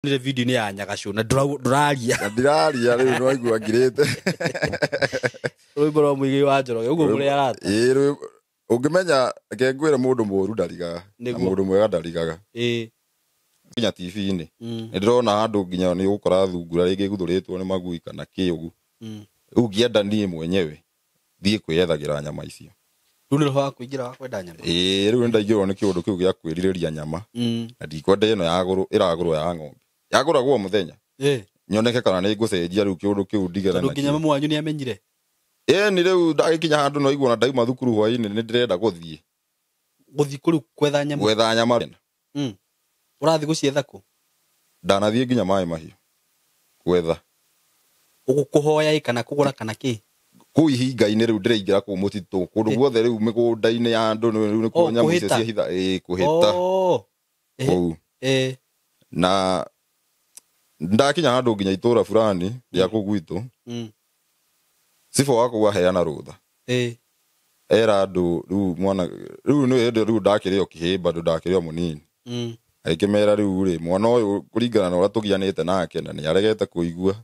Nire video-inĩ ya Nyagacũ na ndũraria. Na ndiraria rĩu nĩwaigua ngirĩte. Rwĩmbo rwa Muigai wa Njoroge ũguo mũrĩ arata. Ĩĩ rwĩmbo ũngĩmenya reke ngwĩre mũndũ mũru ndarigaga na Nĩguo. mũndũ mwega ndarigaga. Nginya TV-inĩ nĩ ndĩrona handũ nginya nĩ ũgũkora thungura rĩngĩ ĩguthũrĩtwo nĩ magui kana kĩ ũguo. Rĩu ngĩenda niĩ mwenyewe thiĩ kwĩyethagĩra nyama icio. Rĩu nĩ roho wa kũingĩra wa kwenda nyama. Ĩĩ rĩu nĩndaingĩrwo nĩ kĩũndũ kĩu gĩa kwĩrirĩria nyama na ndikwenda ĩno yagũrwo ĩragũrwo ya ng'ombe. Yagũragwo o mũthenya. Nyoneke kana nĩ ngũcenjia rĩu kĩũndũ kĩu ndigane Tondũ nginya nakĩo. mamu wanyu nĩ amenyire. Ĩni rĩu ndagĩkinya handũ no igua ona ndauma thukuru hwainĩ nĩ ndĩrenda gũthiĩ. Gũthiĩ kũu gwetha nyama. Gwetha nyama. Ũrathiĩ gũcietha kũ? Ndanathiĩ nginya Maĩ Mahiũ gwetha. Kũhoya ĩ kana kũgũra kana kĩ? Kũu ihinga-inĩ rĩu ndĩraingĩra kũu mũtitũ kũndũ guothe rĩu mĩgũnda-inĩ ya andũ rĩu nĩkuo Oh, nyamũ icio kũhĩta. ciehitha. Ĩĩ kũhĩta. Oh. Kũu. Na ndakinya handũ nginya itũra fulani rĩa kũu gwitũ. Cibũ wa kũu aheana rũtha. Era andũ rĩu mwana rĩu nĩ hĩndĩ rĩu ndakĩrĩ o kĩhĩĩ bado ndakĩrĩ o mũnini. Agĩkĩmera rĩu rĩ mwana ũyũ kũringana na ũrĩa tũgianĩte nake na nĩ aregete kũigua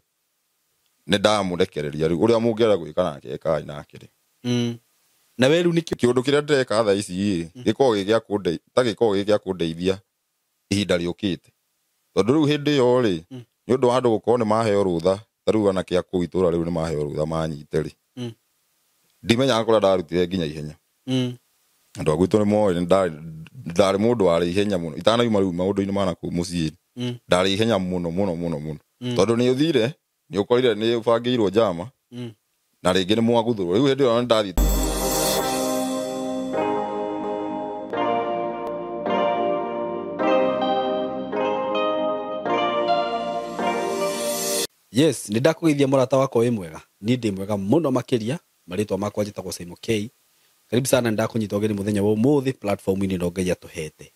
nĩ ndamũrekereria rĩu ũrĩa mũngĩenda gwĩka nake ĩkai nake rĩ. Na we rĩu nĩkĩ kĩũndũ kĩrĩa ndĩreka thaa ici ĩ gĩkoragwo gĩ gĩa kũnde ta gĩkoragwo gĩ gĩa kũndeithia ihinda rĩũkĩte. Tondũ rĩu hĩndĩ ĩyo rĩ nĩ ũndũ wa andũ gũkorwo nĩ maheo rũtha ta rĩu anake a kũu itũra rĩu nĩ maheo rũtha manyite rĩ. Ndimenyaga kũrĩa ndarutire nginya ihenya. Andũ a gwitũ nĩ moĩ nĩ ndarĩ mũndũ warĩ ihenya mũno. Itanauma rĩu maũndũ-inĩ ma nakũu mũciĩ. Ndarĩ ihenya mũno mũno mũno mũno. Tondũ nĩ ũthire nĩ ũkorire nĩ ũbangĩirwo njama na rĩngĩ nĩ mwaguthũrwo. Rĩu hĩndĩ ĩyo nĩ ndathiĩ. Yes, nĩ ndakũgeithia mũrata wakwa wĩ mwega. Niĩ ndĩ mwega mũno makĩria. Marĩtwa makwa njĩtagwo Simon K. Karibu sana, nĩ ndakũnyita ũgeni mũthenya wa ũmũthĩ platform-inĩ ĩno Ngai atũhete.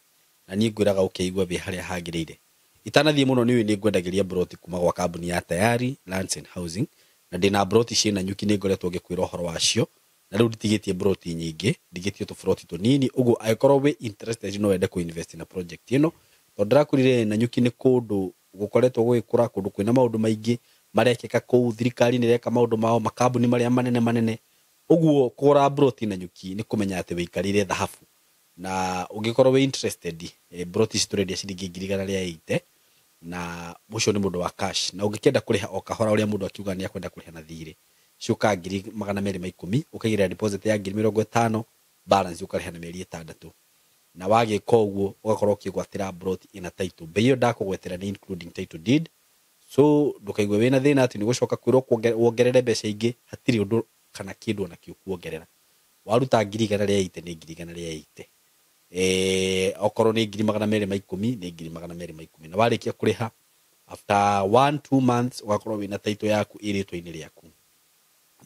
Na niĩ ngwĩraga ũkĩigua wĩ harĩa hagĩrĩire. Itanathiĩ mũno nĩ ũĩ nĩ ngwendagĩria broti kuma gwa kambuni ya Tayari Lands and Housing. Na ndĩna broti ciĩna nyuki nĩ ngoretwo ngĩkwĩra ũhoro wacio. Na rĩu nditigĩtie broti nyingĩ, ndigĩtie tũbroti tũnini. Ũguo angĩkorwo wĩ interested no wende kũ-invest na project ĩno. Tondũ ndĩrakwĩrire Nanyuki nĩ kũndũ gũkoretwo gũgĩkũra, kũndũ kwĩna maũndũ maingĩ marekĩka kũu, thirikari nĩ ĩreka maũndũ mao, makambuni marĩa manene manene. Ũguo kũgũra broti Nanyuki nĩ kũmenya atĩ wĩikarĩire thahabu. Na ũngĩkorwo wĩ interested, broti ici tũrendia ciringi ngiri igana rĩa 80 na ũcio nĩ mũndũ wa cash. Na ũngĩkĩenda kũrĩha o kahora ũrĩa mũndũ akiuga nĩ akwenda kũrĩha na thirĩ, ciũkaga ngiri magana merĩ ma ikũmi, ũkaigĩrĩra deposit ya ngiri mĩrongo ĩtano, balance ũkarĩha na mĩeri ĩtandatũ. Na wagĩka ũguo ũgakorwo ũkĩgwatĩra broti ĩna title. Bei ĩyo ndakũgwetera nĩ including title deed. So ndũkaigue wĩna thĩna atĩ nĩ ũgũcoka kwĩrwo wongerere mbeca ingĩ, hatirĩ ũndũ kana kĩndũ ona kĩ ũkuongerera. Waruta ngiri igana rĩa 80 nĩ ngiri igana rĩa 80. Okorwo nĩ ngiri magana merĩ ma ikũmi nĩ ngiri magana merĩ ma ikũmi. Na warĩkia kũrĩha after 1-2 months ũgakorwo wĩna title yaku ĩrĩtwa-inĩ rĩaku.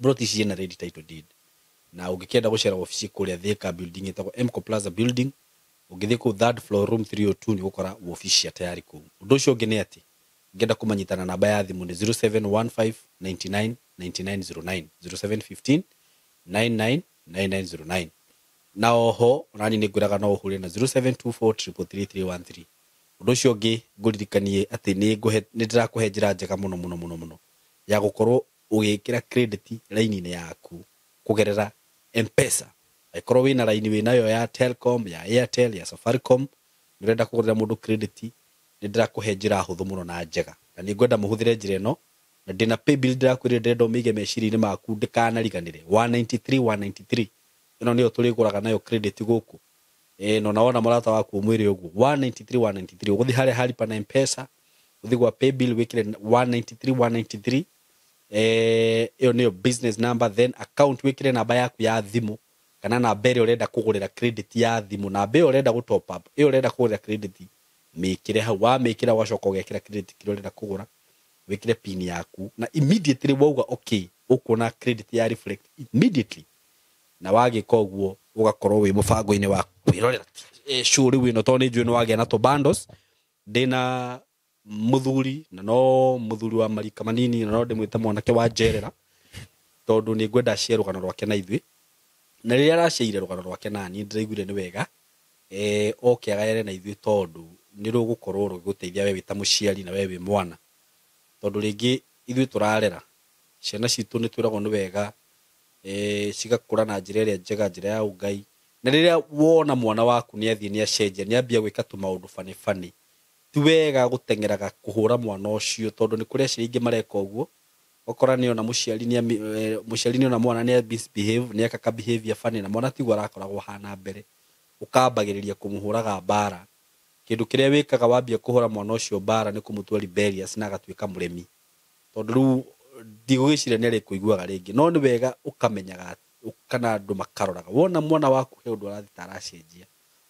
Broti ici ciĩna ready title deed. Na ũngĩkĩenda gũcera wabici kũrĩa Thika building ĩtagwo Mco Plaza building, ũngĩthiĩ kũu third floor room 302 nĩ ũgũkora wabici cia Tayari kũu. Ũndũ ũcio ũngĩ nĩ atĩ ũngĩenda kũmanyita na namba ya thimũ nĩ 0715 99 9909, 0715 99 9909. Na oho onani nĩ ngwĩraga no ũhũre na 0724 triple three three one three. Ũndũ ũcio ũngĩ ngũririkanie atĩ nĩ ndĩrakũhe njĩra njega mũno mũno mũno mũno ya gũkorwo ũgĩkĩra credit raini-inĩ yaku kũgerera M-Pesa. Angĩkorwo wĩna raini wĩnayo ya Telcom, ya Airtel, ya Safaricom, nĩ ũrenda kũgũrĩra mũndũ credit, nĩ ndĩrakũhe njĩra hũthũ mũno na njega. Na nĩ ngwenda mũhũthĩre njĩra ĩno. Na ndĩna paybill ndĩrakwĩrire ndĩrenda ũmĩige meciria-inĩ maku ndĩkanariganĩre. 193 193. Ĩno nĩyo tũrĩgũraga nayo credit gũkũ. No naona mũrata waku ũmwĩre ũguo. 193 193. Ũgũthiĩ harĩa ha lipa na M-Pesa, ũthiĩ gwa paybill wĩkĩre 193 193. Ĩyo nĩyo business number, then account wĩkĩre namba yaku ya thimũ kana namba ĩrĩa ũrenda kũgũrĩra credit ya thimũ, namba ĩyo ũrenda gũ top up, ĩyo ũrenda kũgũrĩra credit mĩkĩre hau. Wamĩkĩra ũgacoka ũgekĩra credit kĩrĩa ũrenda kũgũra, wĩkĩre pin yaku na immediately wauga okay, ũkuona credit ya reflect immediately. Na wagĩka ũguo ũgakorwo wĩ mũbango-inĩ wa kwĩrorera show rĩu ĩno, tondũ nĩ njũĩ nĩ wagĩa na tũ bundles. Ndĩna mũthuri na no mũthuri wa marika manini na no ndĩmwĩte mwanake wa njerera tondũ nĩ ngwenda aciare rũgano rwake na ithuĩ. Na rĩrĩa araciaire rũgano rwake na niĩ ndĩraiguire nĩ wega oke agayane na ithuĩ tondũ Nĩ rũgũkorwo rũgĩgũteithia we wĩ ta mũciari na we wĩ mwana, tondũ rĩngĩ ithuĩ tũrarera ciana citũ nĩ twĩragwo nĩ wega cigakũra na njĩra ĩrĩa njega, njĩra ya ũngai. Na rĩrĩa wona mwana waku nĩ athiĩ nĩ acenjia, nĩ ambia gwĩka tũmaũndũ bani bani, ti wega gũteng'eraga kũhũra mwana ũcio, tondũ nĩ kũrĩ aciari aingĩ mareka ũguo. Ũkora nĩ ona mũciari nĩ mũciari nĩ ona mwana nĩ misbehave, nĩ eka ka behavior funny, na mwana tiguo arakoragwo hana mbere, ũkambagĩrĩria kũmũhũraga mbara. Kĩndũ kĩrĩa wĩkaga wambia kũhũra mwana ũcio mbara nĩ kũmũtua rebellious na agatuĩka mũremi, tondũ rĩu ndigũgĩciria nĩ arĩkũiguaga rĩngĩ. No nĩ wega ũkamenyaga kana andũ makaroraga, wona mwana waku he ũndũ arathiĩ ta aracenjia,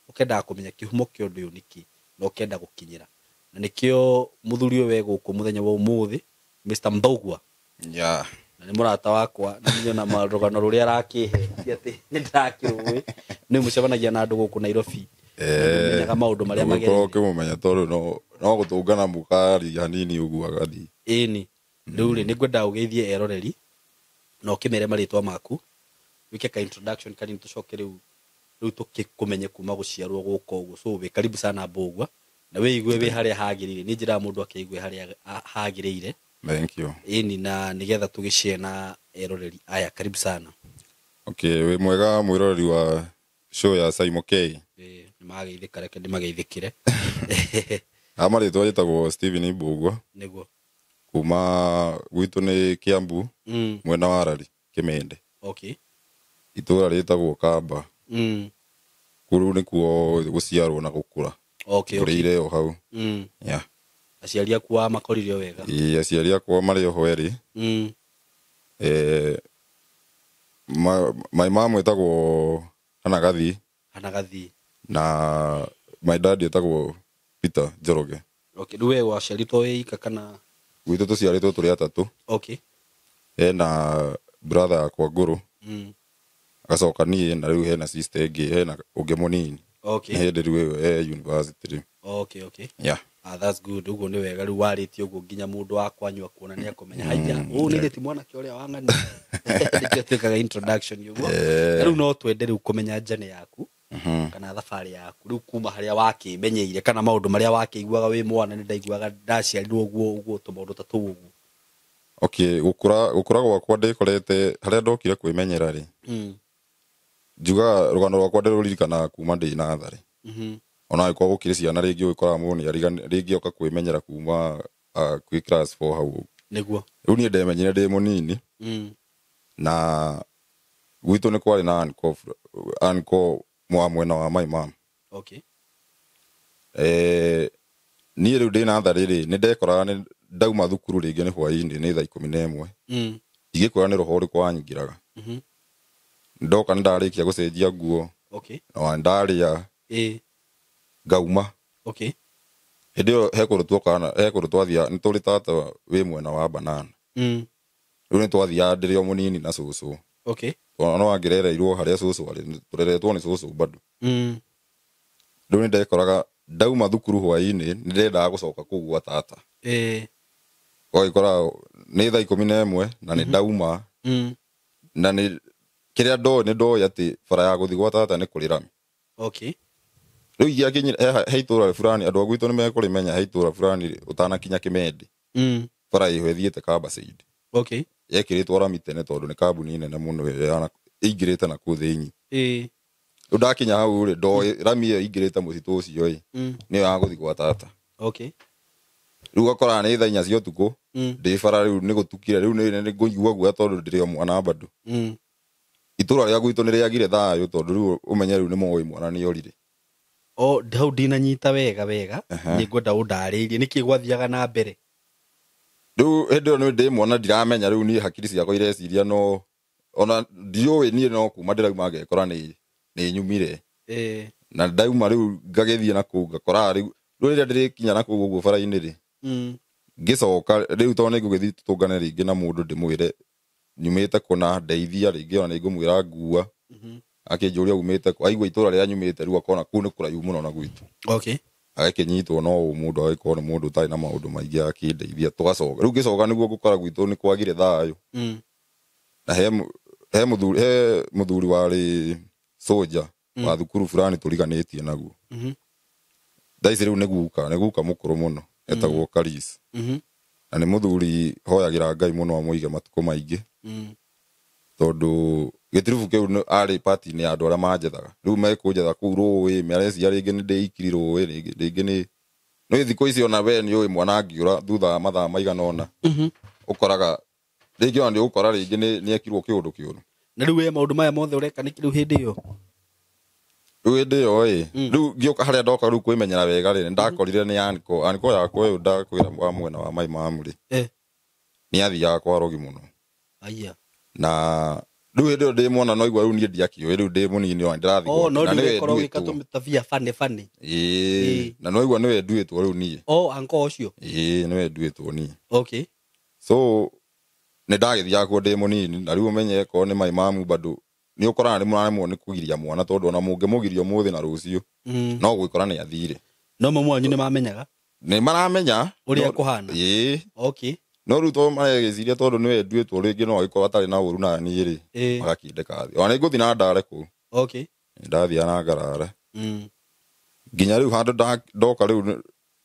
ũkendaga kũmenya kĩhumo kĩa ũndũ ũyũ nĩkĩ, na ũkenda gũkinyĩra. Na nĩkĩo mũthuri ũyũ wĩ gũkũ mũthenya wa ũmũthĩ, Mr. Mbugua, na nĩ mũrata wakwa, na niĩ ona rũgano rũrĩa arakĩhe ti atĩ nĩ ndĩrakĩrũĩ, nĩ mũcemanagia na andũ gũkũ Nairobi, menyaga maũndũ marĩa ũgĩkorwo magereire. Ũkĩmũmenya tondũ no gũtũngana mũkaria hanini ũguo agathiĩ. Ĩni rĩu rĩ, nĩ ngwenda ũgeithie eroreri na ũkĩmere marĩtwa maku, wĩke ka introduction kanini, tũcoke rĩu tũkĩkũmenye kuma gũciarwo gũka ũguo. So wĩ karibu sana Mbugua, na wĩigue wĩ harĩa hagĩrĩire. Nĩ njĩraga mũndũ akĩigue harĩa hagĩrĩire. Thank you. Ĩni, na nĩgetha tũgĩshare na eroreri aya. Karibu sana. Okay, wĩ mwega mwĩroreri wa show ya Saimo K. Ĩ, nĩmageithĩka, reke ndĩmageithĩkĩre. Ha marĩtwa njĩtagwo Steven Mbugua. Nĩguo. Kuma gwitũ nĩ Kiambu, mwena wa Rari Kimende, itũra rĩtagwo Kamba. Kũu nĩkuo gũciarwo na gũkũra. Ngũrĩire o hau. Yeah. Aciari aku wa makorire o wega? Ĩĩ, aciari akwa marĩ oho erĩ. My mom ĩtagwo Hanagathi. Hanagathi. Na my dad ĩtagwo Peter Njoroge. Okay, rĩu we waciarĩtwo wĩ ika kana? Gwitũ tũciarĩtwo tũrĩ atatũ. Hena brother yakwa ngũrũ, agacoka niĩ, na rĩu hena sister ĩngĩ, hena ũngĩ mũnini. Nĩ hĩndĩ rĩu ĩyo e university rĩu. Yeah. Ah, that's good. Ũguo nĩ wega rĩu warĩtie ũguo nginya mũndũ wa kwanyu akuona nĩ akũmenya, haiya, ũũ nĩ ti mwanake ũrĩa wa ng'ani. Nĩkĩo twĩkaga introduction ũguo. Na rĩu no twende rĩu kũmenya journey yaku kana thabarĩ yaku rĩu kuma harĩa wakĩmenyeire kana maũndũ marĩa wakĩiguaga wĩ mwana, nĩ ndaiguaga ndaciarirwo ũguo ũguo, tũmaũndũ ta tũu ũguo. Okay, gũkũra gwakwa ndĩkorete harĩa ndokire kwĩmenyera rĩ, njugaga rũgano rwakwa ndĩrũririkanaga kuma ndĩ natharĩ. Ona angĩkorwo gũkĩrĩ ciana rĩngĩ ũgĩkoraga mũndũ nĩ rĩngĩ oka kwĩmenyera kuma kwĩ class 4 hau ũguo. Rĩu niĩ ndemenyire ndĩ mũnini. Na gwitũ nĩ kwarĩ na uncle wa mwena wa my mom. Niĩ rĩu ndĩ natharĩ rĩ, nĩ ndekoraga nĩ ndauma thukuru rĩngĩ nĩ hwaĩ-inĩ nĩ thaa 11. Ndigĩkwĩra nĩ roho ũrĩkũ wanyingĩraga. Ndoka nĩ ndarĩkia gũcenjia nguo. Na ndarĩa. Ngauma. Hĩndĩ ĩyo he kũndũ tuokaga he kũndũ twathiaga, nĩ tũrĩ tata wĩ mwena wa banana. Rĩu nĩ twathiaga ndĩrĩ o mũnini na cũcũ. Tondũ no angĩrereirwo harĩa cũcũ arĩ, tũreretwo nĩ cũcũ bado. Rĩu nĩ ndekoraga ndauma thukuru hwaĩ-inĩ, nĩ ndendaga gũcoka kũu gwa tata. Ũgagĩkora nĩ thaa 11 na nĩ ndauma. Na nĩ kĩrĩa ndoĩ, nĩ ndoĩ atĩ bara ya gũthiĩ gwa tata nĩ kũrĩ rami. Rĩu ingĩakinyire he itũra fulani, andũ a gwitũ nĩ mekũrĩmenya, he itũra fulani ũtanakinya Kĩmendi. Bara ĩho ĩthiĩte Kamba side. Yekĩrĩtwo rami tene tondũ nĩ kambuni nene mũno ĩingĩrĩte na kũu thĩinĩ. Rĩu ndakinya hau rĩ, ndoĩ rami ĩyo ĩingĩrĩte mũtitũ ũcio ĩ, nĩyo ya gũthiĩ gwa tata. Rĩu ũgakora nĩ thaa 4 cia ũtukũ, ndĩ bara rĩu nĩ gũtukire, rĩu nĩ ngũigua guoya tondũ ndĩrĩ o mwana bado. Itũra rĩa gwitũ nĩ rĩagire thayũ tondũ rĩu ũmenye rĩu nĩ moĩ mwana nĩ orire. O hau ndinanyita wega wega. Nĩ ngwenda ũndarĩrie nĩkĩ gwathiaga na mbere. Rĩu hĩndĩ ĩyo nĩ ndĩ mwana, ndiramenya, rĩu niĩ hakiri ciakwa ireciria no ona ndiũĩ, niĩ no kuma ndĩrauma ngekora nĩ nyumire. Na ndauma rĩu ngagĩthiĩ na kũu ngakora rĩu rĩrĩa ndĩrĩkinya na kũu ũguo bara-inĩ rĩ, ngĩcoka rĩu tondũ nĩ ngũgĩthiĩ tũtũngane rĩngĩ na mũndũ ndĩmwĩre nyumĩte kũna ndeithia, rĩngĩ ona nĩ ngũmwĩra ngua. Akĩnjũria umĩte kũ, aigua itũra rĩrĩa nyumĩte rĩu akona kũu nĩ kũraihu mũno na gwitũ. Agakĩnyitwo no ũ mũndũ agĩkorwo nĩ mũndũ ũtarĩ na maũndũ maingĩ akĩndeithia, tũgacoka rĩu ngĩcoka nĩguo ngũkora gwitũ nĩ kwagire thayũ. Na he mũthuri warĩ soldier wa thukuru fulani tũriganĩtie naguo. Thaa ici rĩu nĩ guka mũkũrũ mũno etagwo Karis. Na nĩ mũthuri hoyagĩra Ngai mũno amũige matukũ maingĩ. Tondũ gĩtirubu kĩu arĩ party-inĩ ya andũ arĩa manjethaga. Rĩu mekũnjetha kũu rũĩ, mareciria rĩngĩ nĩ ndĩikiri rũĩ, rĩngĩ nĩ nĩ thikũ ici ona we nĩ ũĩ mwana angĩũra thutha wa mathaa maigana ũna. Ũkoraga rĩngĩ ona nĩ ũgũkora rĩngĩ nĩ ekirwo kĩũndũ kĩũru. Na rĩu we maũndũ maya mothe ũreka nĩkĩ rĩu hĩndĩ ĩyo? Rĩu hĩndĩ ĩyo ĩ, rĩu ngĩũka harĩa ndoka rĩu kwĩmenyera wega rĩ, nĩndakorire nĩ anko, anko yakwa ũyũ ndakwĩra wa mwena wa mai mamu rĩ. Nĩ athiaga kwa rogi mũno. Aya. Na rĩu hĩndĩ ĩyo ndĩ mwana no igua rĩu niĩ ndiakĩũĩ, rĩu ndĩ mũnini ona ndĩrathiĩ Oh, no gwake. Na rĩu nĩwe ũkorwo ũgĩka nduĩtwo. tũmĩtabia bane bane. Ĩĩ. Na no igua nĩwe nduĩtwo rĩu niĩ. Oh, anko ũcio. Ĩĩ, nĩwe nduĩtwo niĩ. Okay. So nĩ ndagĩthiaga kuo ndĩ mũnini na rĩu ũmenye korwo nĩ mai mamu bado nĩ ũkoraga nĩ mũraremwo nĩ kũgiria mwana tondũ ona mũngĩmũgiria ũmũthĩ na rũciũ no gwĩkora nĩ athire. No mamu wanyu nĩ mamenyaga Nĩ maramenya ũrĩa kũhana. Ĩĩ. Okay. No rĩu tondũ maregĩciria tondũ nĩwe nduĩtwo rĩngĩ no agĩkorwo atarĩ na ũru na niĩ rĩ, magakindĩka thĩ. Ona nĩ ngũthiĩ na ndare kũu. Okay. Ndathiaga na ngarara. Nginya rĩu handũ ndoka rĩu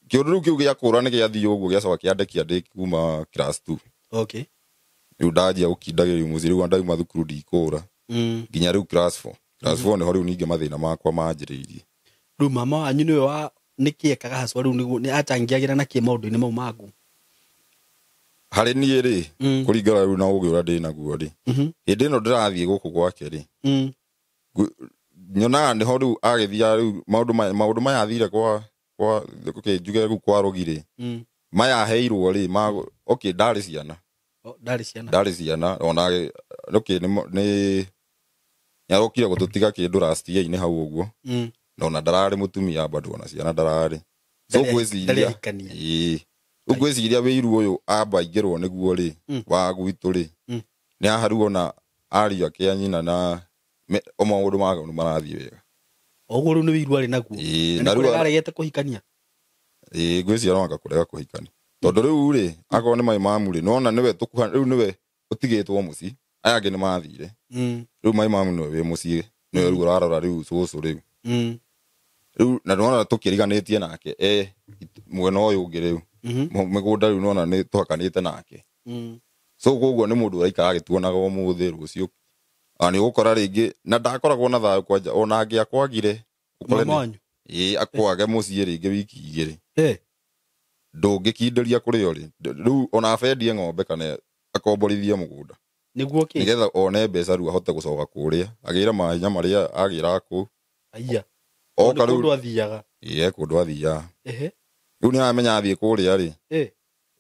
kĩũndũ rĩu kĩu gĩa kũra nĩ gĩathiĩ ũguo gĩacoka kĩandekia ndĩ kuma class 2. Okay. Rĩu ndanjia gũkindagĩria mũciĩ rĩu ndauma thukuru ndikũra. Nginya rĩu class 4. Class 4 nĩho rĩu ningĩ mathĩna makwa manjĩrĩirie. Rĩu mama wanyu nĩwe wa nĩkĩ ekaga hacwa rĩu nĩguo nĩ acangĩagĩra nakĩ maũndũ-inĩ mau maku? Harĩ niĩ rĩ, kũringana rĩu na ũgĩ ũrĩa ndĩ naguo rĩ, hĩndĩ ĩno ndĩrathiĩ gũkũ gwake rĩ, nyonaga nĩho rĩu agĩthiaga rĩu maũndũ maya athire kwa okay, njuge rĩu kwa rogi rĩ, maya aheirwo rĩ, okay, ndarĩ ciana. Ndarĩ ciana. Ndarĩ ciana, ona okay, nĩ nĩarokire gũtũtiga kĩndũ last year-inĩ hau ũguo. Na ona ndararĩ mũtumia bado ona ciana ndararĩ. So ngwĩciria ĩĩ, ngwĩciria wĩiru ũyũ amba aingĩrwo nĩguo rĩ, wa gwitũ rĩ, nĩ haha rĩu ona ariũ ake a nyina na o maũndũ make nĩ marathiĩ wega. Ũguo rĩu nĩ wĩiru arĩ naguo. Ĩĩ, na rĩu aregete kũhikania. Ĩĩ, ngwĩciria no anga kũrega kũhikania. Tondũ rĩu rĩ, akorwo nĩ mai mamu rĩ, nĩwona nĩwe tũkuha, rĩu nĩwe ũtigĩtwo mũciĩ, aya angĩ nĩ mathire. Rĩu mai mamu nĩwe wĩ mũciĩ, nĩwe rĩu ũrarora rĩu cũcũ rĩu. Rĩu na nĩwona tũkĩriganĩtie nake, mwena ũyũ ũngĩ rĩu. Mĩgũnda rĩu nĩwona nĩ tũhakanĩte nake. So koguo nĩ mũndũ ũraikara agĩtuonaga ũmũthĩ rũciũ. Ona nĩ ũgũkora rĩngĩ, na ndakoragwo na thayũ kwanja, ona angĩakwagire, ũkore Mama wanyu? Ĩĩ, akwage mũciĩ rĩngĩ wiki igĩrĩ. Ndũngĩkindĩria kũrĩa ũrĩ. Rĩu ona abendie ng'ombe kana akomborithie mũgũnda. Nĩguo kĩ? Nĩgetha one mbeca rĩu ahote gũcoka kũrĩa, agĩre mahinya marĩa agĩraga kũu. Aya. Oka rĩu kũndũ athiaga. Ĩĩ, kũndũ athiaga. Rĩu nĩ aramenya athiĩ kũrĩa rĩ.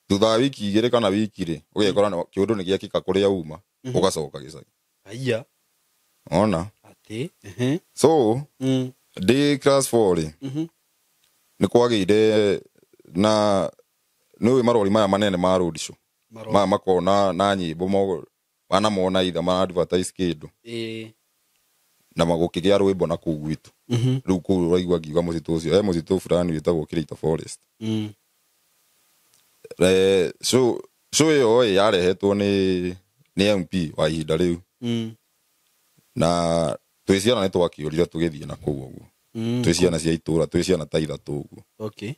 Thutha wa wiki igĩrĩ kana wiki rĩ, ũgekora kĩũndũ nĩ gĩekĩka kũrĩa uma, ũgacoka gĩcagi. Aya. Ona? Atĩ. So, ndĩ class 4 rĩ, nĩ kwagĩire na nĩ ũĩ marori maya manene ma road show. Maya makona na nyĩmbo wanamona itha ma advertise kĩndũ. Na magũkĩgĩa rwĩmbo na kũu gwitũ. Rĩu kũu ũraigua ngiuga mũtitũ ũcio, mũtitũ fulani wĩtagwo Kĩrĩita Forest. So ĩyo ĩ yarehetwo nĩ MP wa ihinda rĩu. Na twĩ ciana nĩ twakĩũrire tũgĩthiĩ na kũu ũguo. Twĩ ciana cia itũũra, twĩ ciana ta ithatũ ũguo. Okay.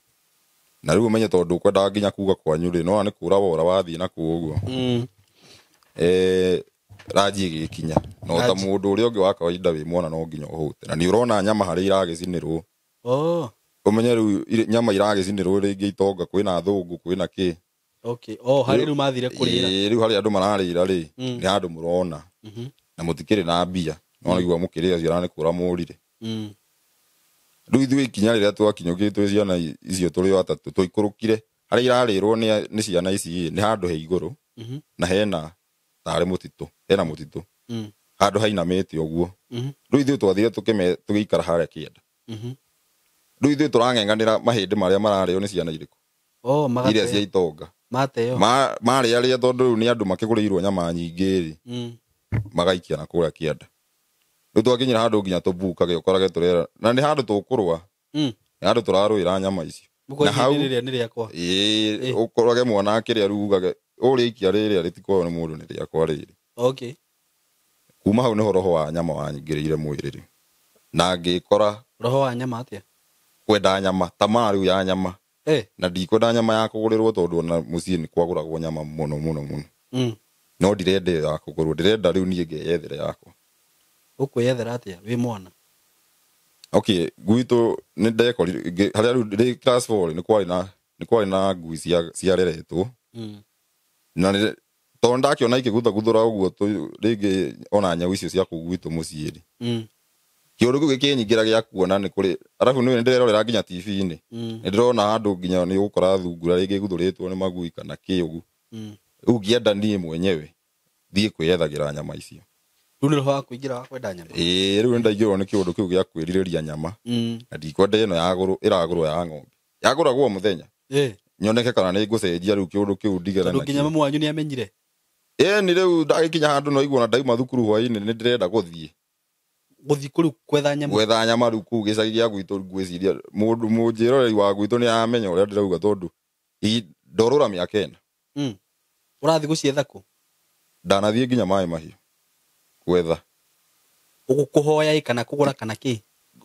Na rĩu ũmenye tondũ ũkwendaga nginya kuga kwanyu rĩ, no nĩ kũra wora wathiĩ na kũu ũguo. Ranji ĩgĩkinya. No ta mũndũ ũrĩa ũngĩ wa kawaida wĩ mwana no nginya ũhũte. Na nĩ ũrona nyama harĩa iragĩcinĩrwo. Ũmenye rĩu nyama iragĩcinĩrwo rĩngĩ itonga, kwĩna thũngũ, kwĩna kĩ. Okay. Oh, harĩa rĩu mathire kũrĩra. Ĩĩ, rĩu harĩa andũ mararĩra rĩ, nĩ handũ mũrona. Na mũtikĩrĩ na mbia. No nĩguo mũkĩrĩa ciana nĩ kũra mũrire. Rĩu ithuĩ ikinya rĩrĩa twakinyũkĩte twĩ ciana icio tũrĩ o atatũ, twaikũrũkire harĩa irarĩrwo nĩ ciana ici nĩ handũ he igũrũ, na hena tarĩ mũtitũ, hena mũtitũ. Handũ hainamĩte ũguo. Rĩu ithuĩ twathire tũgĩikara harĩa kĩanda. Rĩu ithuĩ tũrang'eng'anĩra mahĩndĩ marĩa mararĩo nĩ ciana irĩkũ? Oh, magateo. Iria cia itonga. Mateo. Marĩa arĩa tondũ rĩu nĩ andũ makĩgũrĩirwo nyama nyingĩ rĩ, magaikia na kũrĩa kĩanda. Rĩu twakinyĩra handũ nginya tũbukage ũkorage tũrera. Na nĩ handũ tũkũrũa. Nĩ handũ tũrarũĩra nyama icio. Na hau rĩrĩa nĩ rĩakwa. Ĩĩ, ũkorage mwana akĩrĩa rĩu ugage, ũrĩa ikia rĩrĩa rĩtikoywo nĩ mũndũ nĩ rĩakwa rĩrĩ. Okay. Kuma hau nĩho roho wa nyama wanyingĩrĩire mwĩrĩ rĩ. Na ngĩkora roho wa nyama atĩa? Kwenda nyama tamaa rĩu ya nyama. Eh. Na ndikwenda nyama ya kũgũrĩrwo tondũ ona mũciĩ nĩ kwagũragwo nyama mũno mũno mũno. No ndirenda ĩyo ya kũgũrwo, ndĩrenda rĩu niĩ ngeyethere yakwa. Ũkwĩyethera atĩa wĩ mwana? Okay, gwitũ nĩ ndekorire harĩa rĩu ndĩ class 4 nĩ kwarĩ na ngui ciareretwo. Na tondũ ndakĩona ikĩguthaguthũra ũguo rĩngĩ ona nyau icio cia kũu gwitũ mũciĩ rĩ, kĩũndũ kĩu gĩkĩnyingĩra gĩa kuona nĩ kũrĩ arabu nĩ ndĩrerorera nginya TV-inĩ. Nĩ ndĩrona handũ nginya nĩ ũgũkora thungura rĩngĩ ĩguthũrĩtwo nĩ magui kana kĩ ũguo. Rĩu ngĩenda niĩ mwenyewe thiĩ kwĩyethagĩra nyama icio. Rĩu nĩ roho wa kũingĩra wa kwenda nyama. Ĩĩ, rĩu nĩ ndaingĩrwo nĩ kĩũndũ kĩu gĩa kwĩrirĩria nyama. Na ndikwenda ĩno yagũrwo ĩragũrwo ya ng'ombe yagũragwo o mũthenya. Nyoneke kana nĩ ngũcenjia rĩu kĩũndũ kĩu ndigane Tondũ nginya nakĩo. mamu wanyu nĩ amenyire. Ĩni rĩu ndagĩkinya handũ no igua na ndauma thukuru hwainĩ nĩ ndĩrenda gũthiĩ Gũthiĩ kũrĩu kwetha nyama. Gwetha nyama rĩu kũu gĩcagi gĩa gwitũ. Ngwĩciria mũndũ mũnjĩroreri wa gwitũ nĩ aramenya ũrĩa ndĩrauga tondũ ndorũra mĩaka 4. Ũrathiĩ gũcietha kũ? Ndanathiĩ nginya Maĩ Mahiũ gwetha. Kũhoya ĩ kana kũgũra kana kĩ?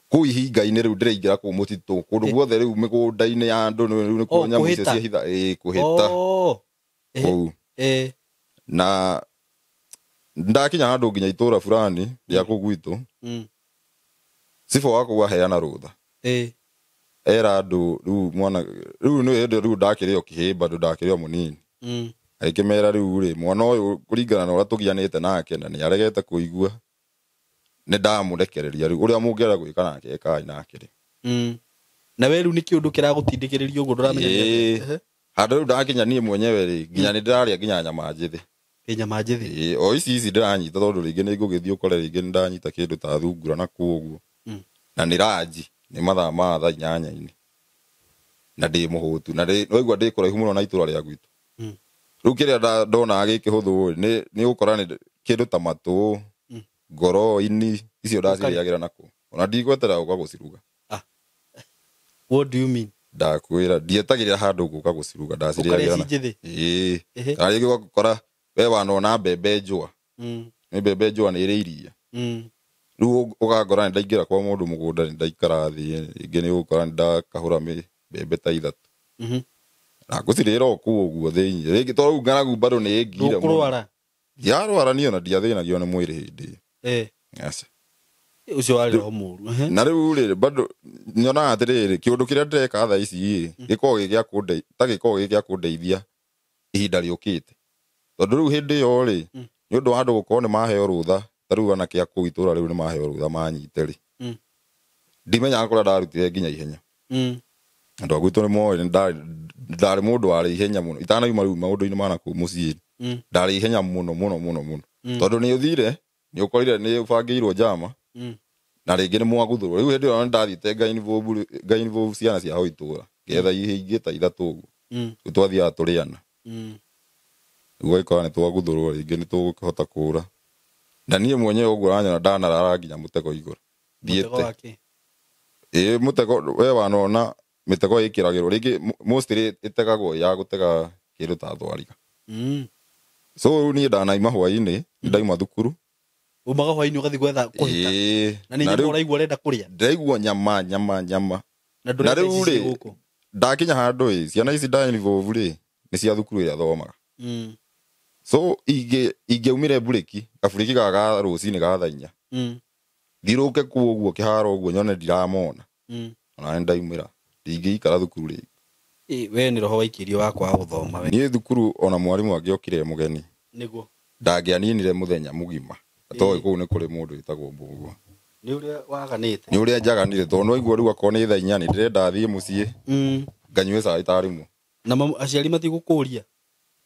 Kũu ihinga-inĩ rĩu ndĩraingĩra kũu mũtitũ kũndũ guothe rĩu mĩgũnda-inĩ ya andũ rĩu nĩkuo Oh, nyamũ icio kũhĩta. ciehitha. Ĩ, kũhĩta. Oh. Ehe. Kũu. Na ndakinya handũ nginya itũra fulani rĩa kũu gwitũ, cibũ wa kũu aheana rũtha. Era andũ rĩu mwana rĩu nĩ hĩndĩ rĩu ndakĩrĩ o kĩhĩ bado ndakĩrĩ o mũnini. Agĩkĩmera rĩu rĩ mwana ũyũ kũringana na ũrĩa tũgianĩte nake na nĩ aregete kũigua nĩ ndamũrekereria rĩu ũrĩa mũngĩenda gwĩka nake ĩkai nake rĩ. Na we rĩu nĩ kĩũndũ kĩragũtindĩkĩrĩria ũguo ndũramenya nĩ Ĩĩ. atĩa? Ehe. Handũ rĩu ndakinya niĩ mwenyewe rĩ nginya nĩ ndĩrarĩa nginya nyama njĩthĩ. Ĩ, nyama njĩthĩ. Ĩĩ, o ici ici ndĩranyita tondũ rĩngĩ nĩ ngũgĩthiĩ ũkore rĩngĩ nĩ ndanyita kĩndũ ta thungura na kũu ũguo. Na nĩ ranji nĩ mathaa ma thaa inyanya-inĩ na ndĩ mũhũtu na waigua ndĩ kũraihu mũno na itũra rĩa gwitũ. Rĩu kĩrĩa ndonaga gĩkĩhũthũ rĩ nĩ ũgũkora nĩ kĩndũ ta matũ, ngoro, ini icio ndacirĩagĩra nakũu ona ndigweterera gũka gũciruga. What do you mean? Ndakwĩra ndietagĩrĩra handũ gũka gũciruga Ũkarĩa ndacirĩagĩra ci njĩthĩ? Ĩĩ. Ehe. Kana rĩngĩ ũgakora we wanona mbembe njũa. Nĩ mbembe njũa nĩ ĩrĩ iria. Rĩu ũgakora nĩ ndaingĩra kwa mũndũ mũgũnda nĩ ndaikara thĩ rĩngĩ nĩ ũgũkora nĩ ndakahũra mbembe ta 3. Na ngũcirĩra o kũu ũguo thĩinĩ rĩngĩ tondũ rĩu ng'aragu bado nĩ ĩngire mũno. Ndũkũrwara? Ndiarwara niĩ ona ndiathĩnagio nĩ mwĩrĩ hĩndĩ ĩyo. Aca. Ũcio warĩ roho mũru. Ehe. Na rĩu rĩ bado nyonaga atĩrĩrĩ kĩũndũ kĩrĩa ndĩreka thaa ici rĩ gĩkoragwo gĩ gĩa kũnde ta gĩkoragwo gĩ gĩa kũndeithia ihinda rĩũkĩte tondũ rĩu hĩndĩ ĩyo rĩ nĩ ũndũ wa andũ gũkorwo nĩ maheo rũtha ta rĩu anake a kũu itũra rĩu nĩ maheo rũtha manyite rĩ ndimenyaga kũrĩa ndarutire nginya ihenya. Andũ a gwitũ nĩ moĩ nĩ ndarĩ mũndũ warĩ ihenya mũno itanauma rĩu maũndũ-inĩ ma nakũu mũciĩ ndarĩ ihenya mũno mũno mũno mũno tondũ nĩ ũthire nĩ ũkorire nĩ ũbangĩirwo njama na rĩngĩ nĩ mwaguthũrwo rĩu hĩndĩ ĩyo nĩ ndathiĩte nga involve ciana cia hau itũra ngetha ihĩ ingĩ ta 3 ũguo. Rĩu twathiaga tũrĩana. Rĩu ũgagĩkora nĩ twaguthũrwo rĩngĩ nĩ tũgũkĩhota kũra na niĩ mwenyewe ũguo ũranyona ndanarara nginya mũtego igũrũ Mũtego thiĩte. wa kĩ? Ĩĩ, mũtego we wanona mĩtego ĩkĩragĩrwo rĩngĩ mostly ĩtegagwo ya gũtega kĩndũ ta thwariga. So rĩu niĩ ndanaima hwainĩ ndauma thukuru. Umaga hwainĩ ũgathiĩ gwetha kũhĩta. Ĩĩ. Na nĩ Na nyama rĩu ũraigua ũrenda kũrĩa. ndĩraigua nyama nyama nyama. Na Na ndũrenda rĩu ici ciĩ rĩ gũkũ. ndakinya handũ ĩ ciana ici nda involve rĩ nĩ cia thukuru ĩrĩa thomaga. So ingĩaumire mburĩki kaburĩki gaka ga rũcinĩ ga thaa 4. Thirũke kũu ũguo kĩharo ũguo nyone ndiramona. Ona nĩ ndaumĩra ndingĩikara thukuru rĩngĩ. Ĩ, we nĩ roho waikĩrio wa kwaga gũthoma we. Niĩ thukuru ona mwarimũ angĩokire mũgeni Nĩguo. ndangĩaninire mũthenya mũgima atoĩ kũu nĩ kũrĩ mũndũ wĩtagwo Mbũgua. Nĩ ũrĩa waganĩte. Nĩ ũrĩa njaganire tondũ nĩwaigua rĩu akorwo nĩ thaa 4 nĩ ndĩrenda thiĩ mũciĩ nganyue cai ta rĩmwe. Na aciari matigũkũria.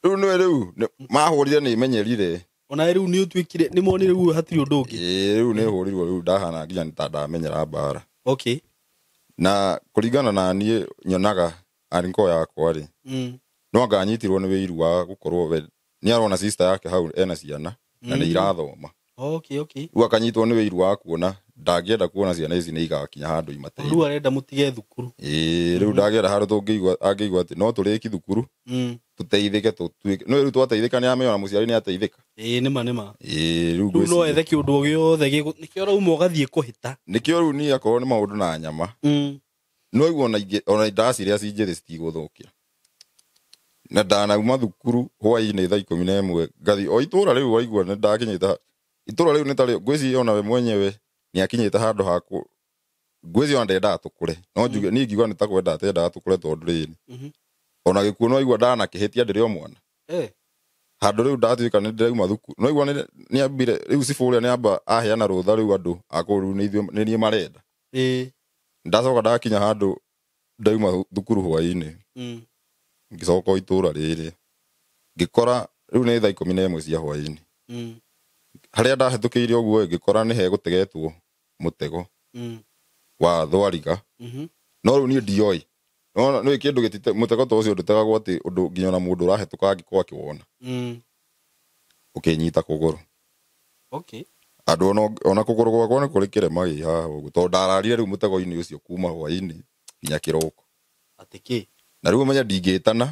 Rĩu nĩwe rĩu mahũrire nĩ menyerire. Ona rĩu nĩ ũtuĩkire nĩ monire rĩu hatirĩ ũndũ ũngĩ. Ĩĩ, rĩu nĩ hũrirwo rĩu ndahana nginya nĩ ta ndamenyera mbara. Okay. Na kũringana na niĩ nyonaga anko yakwa rĩ no anga anyitirwo nĩ wĩiru wa gũkorwo we nĩ arona sister yake hau ena ciana na nĩ irathoma. Okay, okay. Rĩu akanyitwo nĩ wĩiru wa kuona ndangĩenda kuona ciana ici nĩ igakinya handũ imateithie. Rĩu arenda mũtige thukuru. Ĩĩ, rĩu ndangĩenda handũ tũngĩigua angĩigua atĩ no tũrĩki thukuru tũteithĩke tũtuĩke no rĩu twateithĩka nĩ amenya ona mũciari nĩ ateithĩka. Ĩĩ, nĩma nĩma. Ĩĩ, rĩu Rĩu no ngwĩciria ethe kĩũndũ o gĩothe nĩkĩo ũrauma ũgathiĩ kũhĩta. nĩkĩo rĩu niĩ akorwo nĩ maũndũ na nyama. No igua ona ingĩ ona ndaciria ci njĩthĩ citigũthũkĩra. Na ndanauma thukuru hwainĩ thaa 11 ngathi o itũra rĩu waigua nĩ ndakinyĩte itũra rĩu nĩ tarĩ ngwĩciria ona we mwenyewe nĩ akinyĩte handũ ha kũ ngwĩciria ona ndendaga tũkũre no njuge niĩ ingiuga nĩ ta kwenda atendaga tũkũre tondũ rĩrĩ ona gĩkuũ no aigua ndanakĩhĩtia ndĩrĩ o mwana. Handũ rĩu ndatuĩka nĩ ndĩrauma thukuru no aigua nĩ ambire rĩu cibũ ũrĩa nĩ amba aheana rũtha rĩu andũ a kũu rĩu nĩ ithuĩ nĩ niĩ marenda. Ndacoka ndakinya handũ ndauma thukuru hwainĩ ngĩcoka o itũra rĩrĩ ngĩkora rĩu nĩ thaa 11 cia hwainĩ. Harĩa ndahĩtũkĩire ũguo ngĩkora nĩ hegũtegetwo mũtego wa thwariga. No rĩu niĩ ndioĩ. No nĩ kĩndũ gĩtite mũtego ta ũcio ndũtegagwo atĩ ũndũ nginya ona mũndũ ũrahĩtũka angĩkorwo akĩwona. Ũkĩnyita kũgũrũ. Andũ ona kũgũrũ gwakwa nĩ kũrĩ kĩrema gĩ haha ũguo tondũ ndararire rĩu mũtego-inĩ ũcio kuma hwainĩ nginya kĩroko. Atĩ kĩ? Na rĩu ũmenye ndingĩtana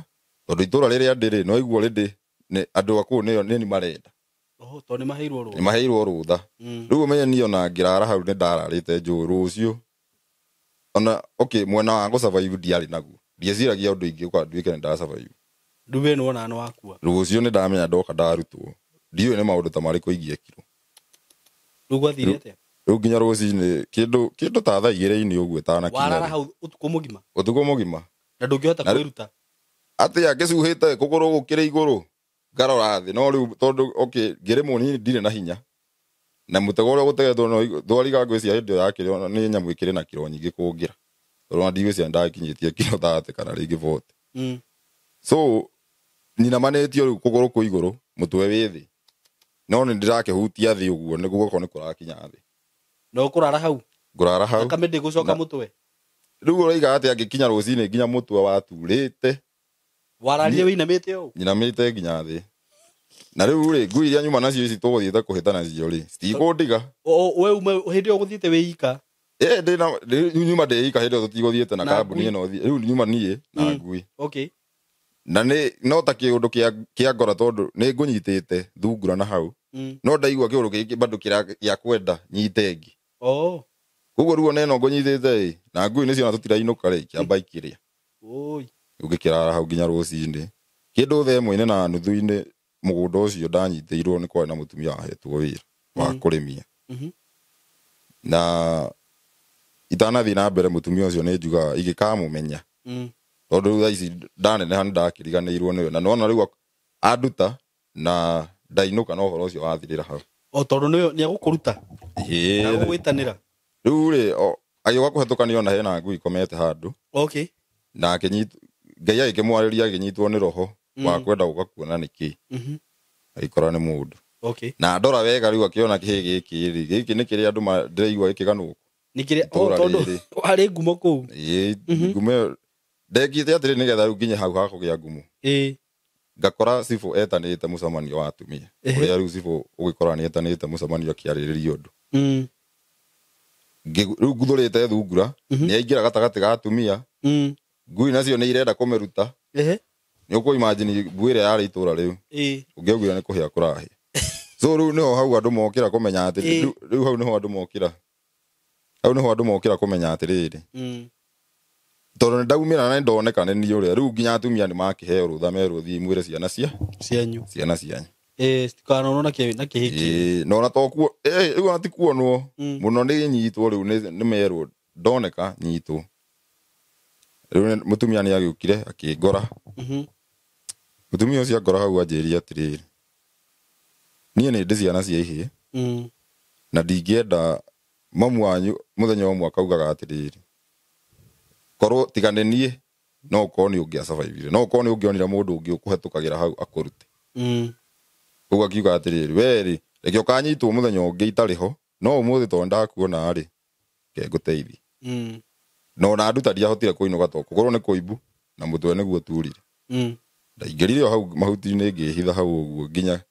tondũ itũra rĩrĩa ndĩrĩ no igua rĩndĩ nĩ andũ a kũu nĩo nĩ marenda. Oho, tondũ nĩ maheirwo rũtha. Nĩ maheirwo rũtha. Rĩu ũmenye niĩ ona ngĩrara hau nĩ ndararĩte njũĩ rũciũ. Ona okay mwena wa gũ survive ndiarĩ naguo. Ndieciragia ũndũ ingĩũka nduĩke nĩ nda survive. Rĩu we nĩwona nĩ wakua. Rũciũ nĩ ndamenya ndoka ndarutwo. Ndiũĩ nĩ maũndũ ta marĩkũ ingĩekirwo. Rĩu gwathire atĩa? Rĩu nginya rũcinĩ kĩndũ ta thaa igĩrĩ-inĩ ũguo ĩtanakinya. Warara hau ũtukũ mũgima? Ũtukũ mũgima. Na ndũngĩhota kwĩruta? Atĩa ngĩcuhĩte kũgũrũ gũkĩrĩ igũrũ ngarora thĩ no rĩu tondũ okay ngĩrĩ mũnini ndirĩ na hinya. Na mũtego ũrĩa ũgũtegetwo no thwariga ngwĩciria hĩndĩ ĩyo yakĩrĩ ona nĩ nyamũ ĩkĩrĩ na kiro nyingĩ kũngĩra. Tondũ ona ndigwĩciria ndakinyĩtie kiro 30 kana rĩngĩ 40. So nyinamanĩtio rĩu kũgũrũ kwĩ igũrũ mũtwe wĩ thĩ. No nĩ ndĩrakĩhutia thĩ ũguo nĩguo gũkorwo nĩ kũrakinya thĩ. Na ũkũrara hau? Ngũrara hau. Thakame ndĩgũcoka mũtwe? Rĩu ũroiga atĩa ngĩkinya rũcinĩ nginya mũtwe waturĩte. Wararire wĩinamĩte ũũ? Nyinamĩte nginya thĩ. Na rĩu rĩ ngui iria nyuma nacio ici tũgũthiĩte kũhĩta nacio rĩ citikũndiga. We ume hĩndĩ ĩyo ũgũthiĩte wĩ ika? Nyuma ndĩ ika hĩndĩ ĩyo tũtigũthiĩte na kambuni ĩno rĩu nyuma niĩ na ngui. Na nĩ no ta kĩũndũ kĩa ngora tondũ nĩ ngũnyitĩte thungura na hau. No ndaigua kĩũndũ gĩkĩ bado gĩa kwenda nyite ĩngĩ. Koguo rĩu ona ĩno ngũnyitĩte ĩ na ngui nĩcio ona tũtirainũka rĩ kĩamba ikĩrĩa. Rĩu ngĩkĩrara hau nginya rũcinĩ. Kĩndũ thaa ĩmwe na nuthu-inĩ mũgũnda ũcio ndanyitĩirwo nĩ kwarĩ na mũtumia wahetwo wĩra wa kũrĩmia. Na itanathiĩ na mbere mũtumia ũcio nĩ njugaga ingĩkamũmenya. Tondũ rĩu thaa ici ndaneneha nĩ ndakĩriganĩirwo nĩwe na nĩwona rĩu anduta na ndainũka na ũhoro ũcio wathirĩra hau. O tondũ nĩ egũkũruta? Agũgwĩtanĩra? Rĩu rĩ agĩũka kũhetũkania ona hena ngui ikomete handũ. Na akĩnyitwo Ngai agĩkĩmwarĩria agĩnyitwo nĩ roho wa kwenda gũka kuona nĩ kĩ. Agĩkora nĩ mũndũ. Na ndora wega rĩu akĩona kĩhĩ gĩkĩ rĩ gĩkĩ nĩ kĩrĩa andũ ndĩraigua gĩkĩganwo. Nĩ kĩrĩa Itũũra tondũ rĩrĩ. warĩ ngumo kũu. Ngumo ĩyo ndekĩte atĩrĩ nĩgetha rĩu nginye hau ha kũgĩa ngumo. Ngakora cibũ etanĩte mũcemanio wa atumia. Ũrĩa rĩu cibũ ũgĩkora nĩ etanĩte mũcemanio akĩarĩrĩria ũndũ. Rĩu nguthũrĩte thungura, nĩ aingĩra gatagatĩ ga atumia. Ngui nacio nĩ irenda kũmĩruta. Nĩ ũkũ imagine ngui ĩrĩa yarĩ itũũra rĩu. Ũngĩaugire nĩ kũhĩa kũrahĩa. So rĩu nĩho hau andũ mokĩra kũmenya atĩ rĩu hau nĩho andũ mokĩra. Hau nĩho andũ mokĩra kũmenya atĩrĩrĩ. Tondũ nĩ ndaumĩra na nĩ ndoneka nĩ niĩ ũrĩa. Rĩu nginya atumia nĩ makĩheo rũtha merwo thiĩ mwĩre ciana cia cianyu. Ciana cianyu. Citikanonwo na kĩhĩ kĩ. Na ona to kuo, rĩu ona ti kuonwo. Mũno nĩ nyitwo rĩu nĩ merwo ndoneka nyitwo. Rĩu mũtumia nĩ agĩũkire akĩngora. Mũtumia ũcio angora hau anjĩrire atĩrĩrĩ. Niĩ nĩ ndĩ ciana cia ihĩĩ. Na ndingĩenda mamu wanyu mũthenya ũmwe akaugaga atĩrĩrĩ. Korwo tiga nĩ niĩ no ũkorwo nĩ ũngĩa survive-ire. No ũkorwo nĩ ũngĩonire mũndũ ũngĩ ũkũhetũkagĩra hau akũrute. Ũguo akiuga atĩrĩrĩ, we rĩ, reke ũkanyitwo mũthenya ũngĩ itarĩ ho, no ũmũthĩ tondũ ndakuona rĩ, reke ngũteithie. Na ona nduta ndiahotire kũinũka tondũ kũgũrũ nĩ kũimbu na mũtwe nĩguo ũturire. Ndaingĩrire o hau mahuti-inĩ ngĩhitha hau ũguo nginya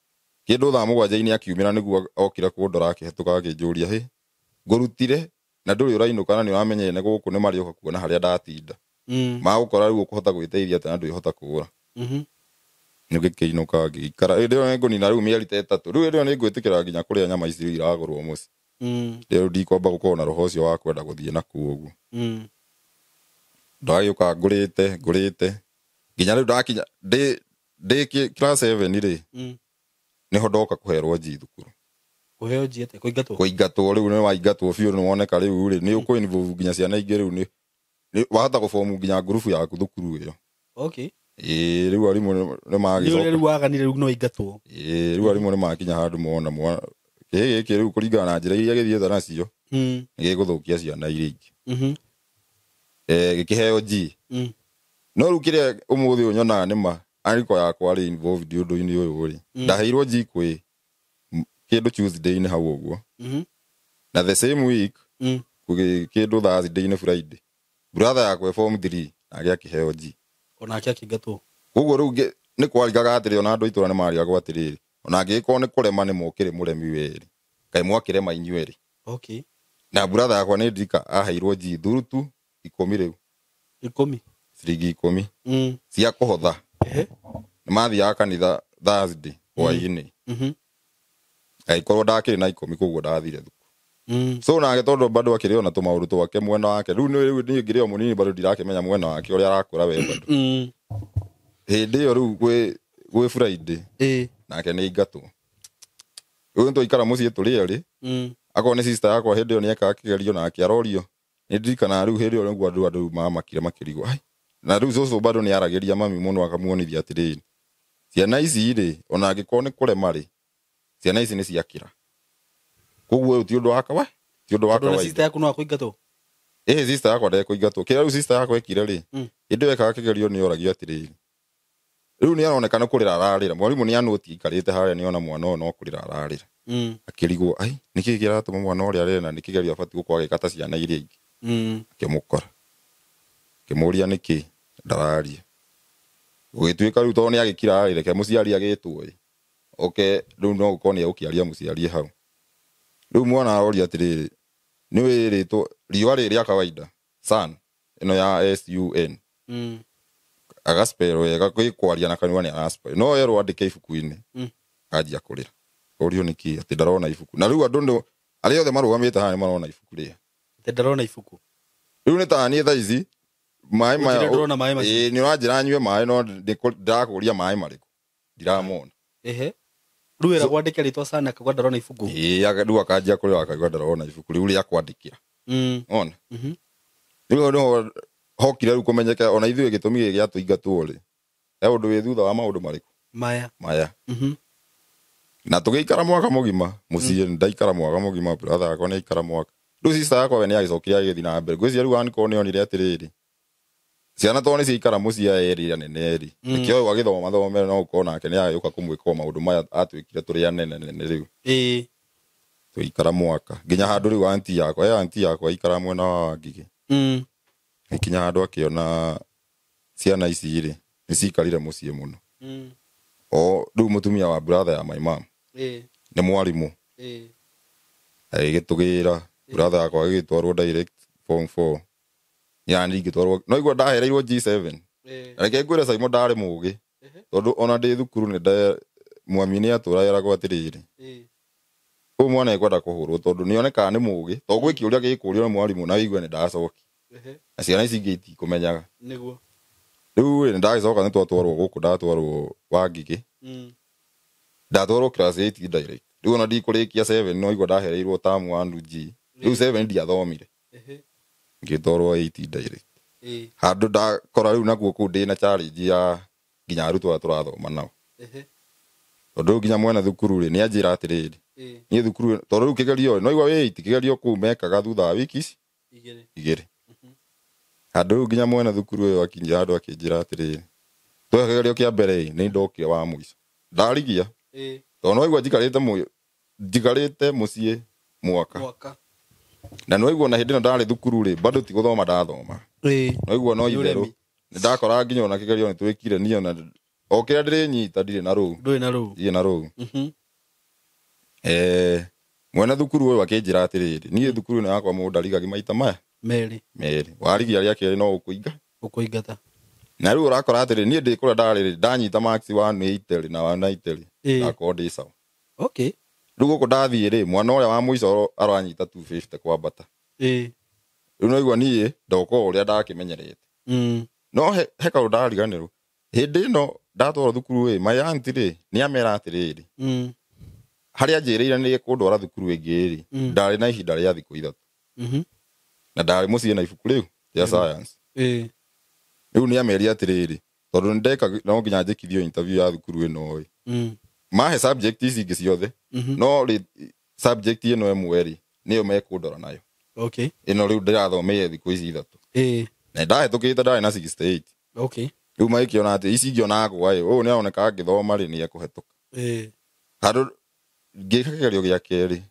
kĩndũ thaa mũgwanja-inĩ akiumĩra nĩguo okire kũndora akĩhetũka akĩnjũria, hĩ, ngũrutire na ndũrĩ ũrainũka na nĩ ũramenya ene gũkũ nĩ marĩũka kuona harĩa ndatinda. Magũkora rĩu ũkũhota gwĩteithia atĩa na ndwĩhota kũũra. Nĩ ngĩkĩinũka ngĩikara. Hĩndĩ ĩyo nĩ ngũnina rĩu mĩeri ta ĩtatũ. Rĩu hĩndĩ ĩyo nĩ ngwĩtĩkĩra nginya kũrĩa nyama ici iragũrwo mũciĩ. Rĩu ndikwamba gũkorwo na roho ũcio wa kwenda gũthiĩ na kũu ũguo. Ndagĩũka ngũrĩte ngũrĩte nginya rĩu ndakinya ndĩ class 7 rĩ, nĩho ndoka kũherwo G thukuru. Kũheo G atĩa? Kũingatwo? Kũingatwo rĩu nĩ waingatwo biũ, nĩ woneka rĩu rĩ nĩ ũkũ involve nginya ciana ingĩ rĩu nĩ wahota gũbomu nginya ngurubu yaku thukuru ĩyo. Okay. Ĩĩ, rĩu arimũ nĩ Nĩ ũrĩa magĩcoka. rĩu waganire rĩu no ingatwo. Ĩĩ, rĩu arimũ nĩ makinya handũ mona mwana kĩhĩ gĩkĩ rĩu kũringana na njĩra iria gĩthiĩte nacio nĩ gĩgũthũkia ciana iria ingĩ. Gĩkĩheo G. No rĩu kĩrĩa ũmũthĩ ũyũ nyonaga nĩ ma ariko yakwa rĩ involved ũndũ-inĩ ũyũ rĩ, ndaheirwo G kwĩ kĩndũ Tuesday-inĩ hau ũguo, na the same week kũgĩ kĩndũ Thursday-inĩ Friday, brother yakwa e form 3 nake akĩheo G. Onake akĩingatwo. Koguo rĩu nĩ kwarigaga atĩrĩ, ona andũ a itũũra nĩ marigagwo atĩrĩrĩ, ona angĩgĩkorwo nĩ kũrema nĩ mokĩrĩ mũremi werĩ, kaĩ mwakĩrema inyuerĩ. Okay. Na brother yakwa nĩ ndirika aheirwo G thurutu 10 rĩu. 10. Ciringi 10. Cia kũhotha. Nĩ mathiaga kanitha Thursday hwaĩ-inĩ. Agĩkorwo ndakĩrĩ na 10 koguo ndathire thukuru. So nake tondũ bado akĩrĩ ona tũmaũndũ twake mwena wake, rĩu rĩu niĩ ngĩrĩ o mũnini bado ndirakĩmenya mwena wake ũrĩa arakũra we bado. Hĩndĩ ĩyo rĩu gwĩ Friday nake nĩ aingatwo. Rĩu nĩtwaikara mũciĩ tũrĩ erĩ, akorwo nĩ sister yakwa hĩndĩ ĩyo nĩekaga kĩgerio nake arorio. Nĩ ndirikanaga rĩu hĩndĩ ĩyo nĩguo andũ rĩu mamakire makĩrigwo. Ai, na rĩu cũcũ bado nĩaragĩria mami mũno akamuonithia atĩrĩrĩ, ciana ici rĩ, ona angĩkorwo nĩ kũrema rĩ, ciana ici nĩ ciakĩra. Koguo ũyũ ti ũndũ wa kawa, ti ũndũ wa Tondũ na kawaida. sister yaku no akũingatwo? Ĩhĩ, sister yakwa ndekũingatwo. Kĩrĩa rĩu sister yakwa ekire rĩ, hĩndĩ ĩyo ekaga kĩgerio nĩ oragio atĩrĩrĩ, rĩu nĩ aroneka nĩ kũrĩra ararĩra. Mwarimũ nĩ anũti aikarĩte harĩa nĩ ona mwana ũyũ no kũrĩra ararĩra. Akĩrigwo, ai, nĩkĩ kĩratũma mwana ũrĩa arĩre na nĩ kĩgerio abatiĩ gũkorwo agĩka ta ciana iria ingĩ. Akĩmũkora. Akĩmũria nĩkĩ ndararia. Gũgĩtuĩka rĩu tondũ nĩ agĩkira rĩ, reke mũciari agĩtwo ĩ. Oke, rĩu no gũkorwo nĩ egũkĩaria mũciari hau. Rĩu mwana aroria atĩrĩrĩ, nĩ wĩrĩtwo riũa rĩrĩ rĩa kawaida, sun, ĩno ya SUN. Agaspell wega, kwĩ kwaria na kanua nĩ araspell. No erwo andĩke ibuku-inĩ, anjia kũrĩra. Orio nĩkĩ atĩ ndarona ibuku. Na rĩu andũ nĩ arĩa othe marũgamĩte haha nĩ marona ibuku rĩa. Atĩ ndarona ibuku. Rĩu nĩ ta niĩ thaa ici, maĩ maya, Gũtirĩ ndĩrona maĩ macio. Ĩĩ, nĩ ũranjĩra nyue maĩ, no ndĩrakũria maĩ marĩkũ. Ndiramona. Ehe. Rĩu wĩra gwandĩka rĩtwa sana akauga ndarona ibuku. Ĩĩ, rĩu akanjia kũrĩra akauga ndarona ibuku rĩu rĩa kwandĩkĩra. Ona. Rĩu nĩho hokire rĩu kũmenyeka ona ithuĩ gĩtũmi gĩkĩ gĩatũingatwo rĩ. He ũndũ wĩ thutha wa maũndũ marĩkũ? Maya. Maya. Na tũgĩikara mwaka mũgima, mũciĩ ndaikara mwaka mũgima, brother yakwa nĩaikara mwaka. Rĩu sister yakwa we nĩagĩcokire agĩthiĩ na mbere. Ngwĩciria rĩu angĩkorwo nĩonire atĩrĩrĩ, ciana tondũ nĩciaikara mũciĩ aya erĩ anene rĩ, nĩkĩo ũyũ agĩthoma thome no gũkorwo nake nĩagĩũka kũmwĩka o maũndũ maya atuĩkire tũrĩ anene nene rĩu. Tũgĩikara mwaka nginya handũ rĩu auntie yakwa, auntie yakwa aikara mwena wa Ngigĩ. Nginya handũ akĩona ciana ici rĩ, nĩcikarire mũciĩ mũno. O rĩu mũtumia wa brother ya my mom. Nĩ mwarimũ. Agĩgĩtũgĩra, brother yakwa agĩgĩtwarwo direct form 4. Yani ingĩtwarwo, no igua ndahereirwo G7. Reke ngwĩre Simon ndarĩ mũgĩ. Tondũ ona ndĩ thukuru nĩ mwami nĩ atũra eragwo atĩrĩrĩ. Ũyũ mwana ekwenda kũhũrwo tondũ nĩonekaga nĩ mũgĩ. Tondũ gwĩ kĩũria gĩkũrio nĩ mwarimũ na wĩigue nĩ ndacokia. Na ciana ici ingĩ itikũmenyaga. Nĩguo. Rĩu rĩ, nĩndagĩcoka nĩtwatwarwo gũkũ, ndatwarwo Wangigĩ. Ndatwarwo class 8 direct. Rĩu ona ndikũrĩkia 7 no igua ndahereirwo term 1 G. Rĩu 7 ndiathomire. Ngĩtwarwo 8 direct. Handũ ndakora rĩu nakuo kũu ndĩna challenge ya nginya arutwo arĩa tũrathoma nao. Tondũ rĩu nginya mwene thukuru rĩ, nĩanjĩra atĩrĩrĩ. Niĩ thukuru, tondũ rĩu kĩgerio, no igua wĩ 8, kĩgerio kũu mekaga thutha wa wiki ici? Igĩrĩ. Igĩrĩ. Handũ rĩu nginya mwene thukuru ĩyo akinyia handũ akĩnjĩra atĩrĩrĩ. Tweka kĩgerio kĩa mbere ĩ, nĩ ndokire wa mũico. Ndarigia. Tondũ no igua njikarĩte mũciĩ mwaka. Mwaka. Na no igua na hĩndĩ ĩno ndarĩ thukuru rĩ, bado ti gũthoma ndathoma. No igua no Nĩ itherũ. ũremi. Nĩ ndakora nginya ona kĩgerio nĩ twĩkire niĩ ona o kĩrĩa ndĩrĩnyita ndirĩ na rũu. Ndũrĩ na rũu. Ndirĩ na rũu. Mwene thukuru ũyũ akĩnjĩra atĩrĩrĩ, niĩ thukuru ĩno yakwa mũndũ ndarigagi maita maya. Merĩ. Merĩ. Warigia rĩa kerĩ no ũkũinga. Ũkũingata. Na rĩu ũrakora atĩrĩ, niĩ ndĩ kũrĩa ndarĩ rĩ, ndanyita max 180 rĩ na 190 rĩ, ndakorwo ndĩ sawa. Rĩu gũkũ ndathiĩ rĩ, mwana ũrĩa wa mũico aranyita 250 kwambata. Rĩu no igua niĩ ndoka o ũrĩa ndakĩmenyerete. No he kaũndũ ndariganĩrwo hĩndĩ ĩno ndatwarwo thukuru ĩ, my auntie rĩ nĩ amera atĩrĩrĩ, harĩa anjĩrĩire nĩ kũndwara thukuru ĩngĩ rĩ, ndarĩ na ihinda rĩa thikũ 3. Na ndarĩ mũciĩ na ibuku rĩu rĩa science. Rĩu nĩ amerie atĩrĩrĩ, tondũ nĩ ndeka no nginya njĩkithio interview ya thukuru ĩno ĩ, mahe subject ici ingĩ ciothe, no rĩ subject ĩno ĩmwe rĩ nĩyo mekũndora nayo. Okay. Ĩno rĩu ndĩrathomeire thikũ ici 3. Na ndahĩtũkĩte ndarĩ na 68. Okay. Rĩu magĩkĩona atĩ ici ingĩ ona agwa ĩ, ũyũ nĩaroneka angĩthoma rĩ nĩ ekũhetũka. Handũ ngĩka kĩgerio gĩa kerĩ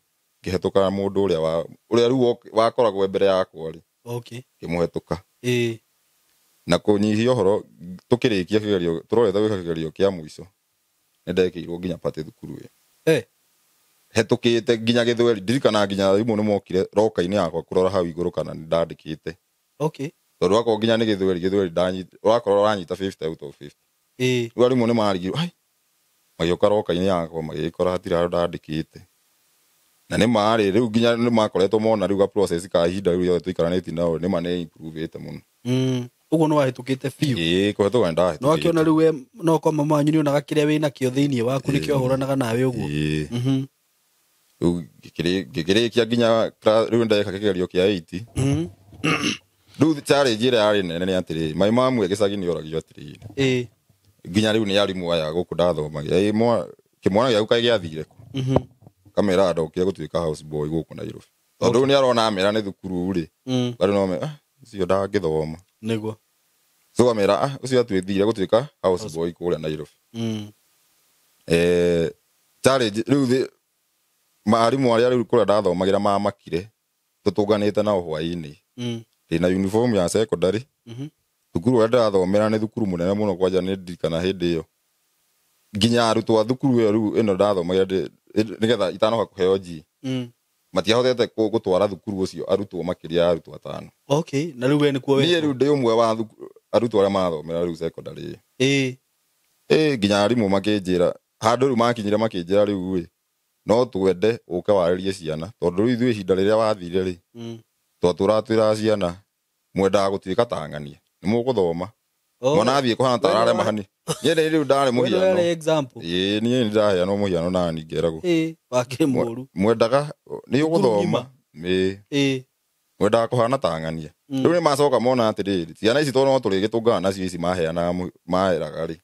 ngĩhetũka mũndũ ũrĩa ũrĩa rĩu wakoragwo mbere yakwa rĩ. Okay. Ngĩmũhetũka. Na kũnyihia ũhoro tũkĩrĩkia kĩgerio tũrorete gwĩka kĩgerio kĩa mũico nĩ ndekĩirwo nginya party thukuru ĩyo. Hetũkĩte nginya gĩthweri, ndirikana nginya arimũ nĩ mokire roka-inĩ yakwa kũrora hau igũrũ kana nĩ ndandĩkĩte. Okay. Tondũ wakorwo nginya nĩ gĩthweri ndanyita, ũrakorwo ũranyita 50 out of 50. Rĩu arimũ nĩ marigirwo, ai, magĩũka roka-inĩ yakwa magĩkora hatirĩ handũ ndandĩkĩte. Na nĩ marĩ rĩu nginya nĩ makoretwo mona rĩu ga process ka ihinda rĩu rĩothe tũikaranĩtie nao nĩ ma nĩ improve-ĩte mũno. Ũguo nĩ wahĩtũkĩte biũ. Ĩĩ, kũhetũka nĩ ndahĩtũkĩte. No akĩona rĩu we no kwa mama wanyu nĩonaga kĩrĩa wĩna kĩo thĩinĩ waku nĩkĩo ahũranaga nawe ũguo. Rĩu ngĩkĩrĩkia nginya rĩu ndeka kĩgerio kĩa 80. Rĩu challenge ĩrĩa yarĩ nene nĩ atĩrĩrĩ, my mom e gĩcagi nĩ oragio atĩrĩrĩ. Nginya rĩu nĩ arimũ aya gũkũ ndathomagira. Ĩ, kĩmwana gĩaku kaĩ gĩathire kũ? Kamera ndokire gũtuĩka house boy gũkũ Nairobi. Tondũ rĩu nĩ arona amera nĩ thukuru rĩ. Bado no ũcio ndangĩthoma. Nĩguo. So amera ũcio atuĩthire gũtuĩka house boy kũrĩa Nairobi. Challenge rĩu arimũ arĩa rĩu kũrĩa ndathomagira mamakire tũtũnganĩte nao hwaĩ-inĩ. Ndĩna uniform ya secondary. Thukuru ũrĩa ndĩrathomera nĩ thukuru mũnene mũno kwanja nĩ ndirikana hĩndĩ ĩyo. Nginya arutwo a thukuru ĩyo rĩu ĩno ndathomagĩra nĩgetha itanoka kũheo G. Matiahotete gũtwara thukuru ũcio arutwo makĩria ya arutwo 5. Okay, na rĩu we nĩkuo Niĩ rĩu ndĩ ũmwe wa arutwo arĩa marathomera rĩu secondary ĩyo. Nginya arimũ makĩnjĩra handũ rĩu makinyire makĩnjĩra rĩu ĩ, no twende ũke warĩrie ciana tondũ rĩu ithuĩ ihinda rĩrĩa wathire rĩ, twatũraga twĩraga ciana mwendaga gũtuĩka ta ng'ania nĩ mũgũthoma. Mwana athiĩ kũhana ta ararema hani. Niĩ nĩ rĩu ndarĩ mũhiano. Ĩĩ, niĩ nĩ ndaheanwo mũhiano na niĩ ngeragwo. Wakĩrĩ mũũru. Mwendaga nĩ ũgũthoma. Ĩĩ. Mwendaga kũhana ta ng'ania. Rĩu nĩ macoka mona atĩrĩrĩ, ciana ici tondũ no tũrĩgĩtũngana nacio ici maheanaga maheraga rĩ,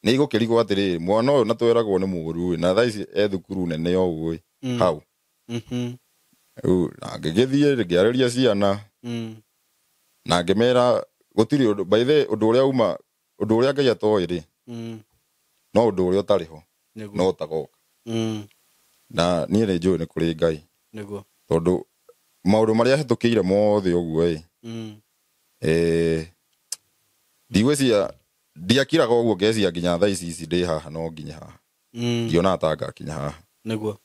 nĩ igũkĩrigwo atĩrĩrĩ, mwana ũyũ na tweragwo nĩ mũũru ĩ, na thaa ici e thukuru nene o ũguo ĩ, hau. Rĩu na ngĩgĩthiĩ ngĩarĩria ciana na ngĩmera gũtirĩ ũndũ, by the way, ũndũ ũrĩa uma, ũndũ ũrĩa Ngai atoĩ rĩ, no ũndũ ũrĩa ũtarĩ ho, no ũtagoka. Na niĩ nĩ njũĩ nĩ kũrĩ Ngai. Nĩguo. Tondũ maũndũ marĩa hetũkĩire mothe ũguo ĩ, ndigwĩciria ndiakiraga ũguo ngeciria nginya thaa ici ici ndĩ haha no nginya haha. Ndionaga ta ngakinya haha. Nĩguo.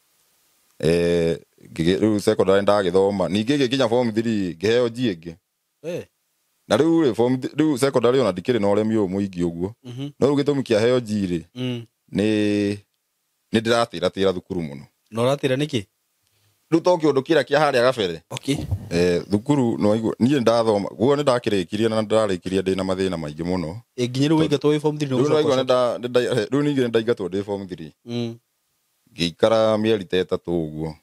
Rĩu secondary ndagĩthoma, ningĩ ngĩkinya form 3 ngĩheo G ĩngĩ. Na rĩu rĩ, form rĩu secondary ona ndikĩrĩ na ũremi ũyũ mũingĩ ũguo. No rĩu gĩtũmi kĩa heo G rĩ, nĩ ndĩratĩratĩra thukuru mũno. Na ũratĩra nĩkĩ? Rĩu to kĩũndũ kĩrĩa kĩa harĩa gabere. Okay. Thukuru no igua niĩ ndathoma, guo nĩ ndakĩrĩkirie na ndarĩkirie ndĩna mathĩna maingĩ mũno. Nginya rĩu waingatwo wĩ form 3 Rĩu no igua rĩu ningĩ nĩ ndaingatwo ndĩ form 3. Ngĩikara mĩeri ta 3 ũguo.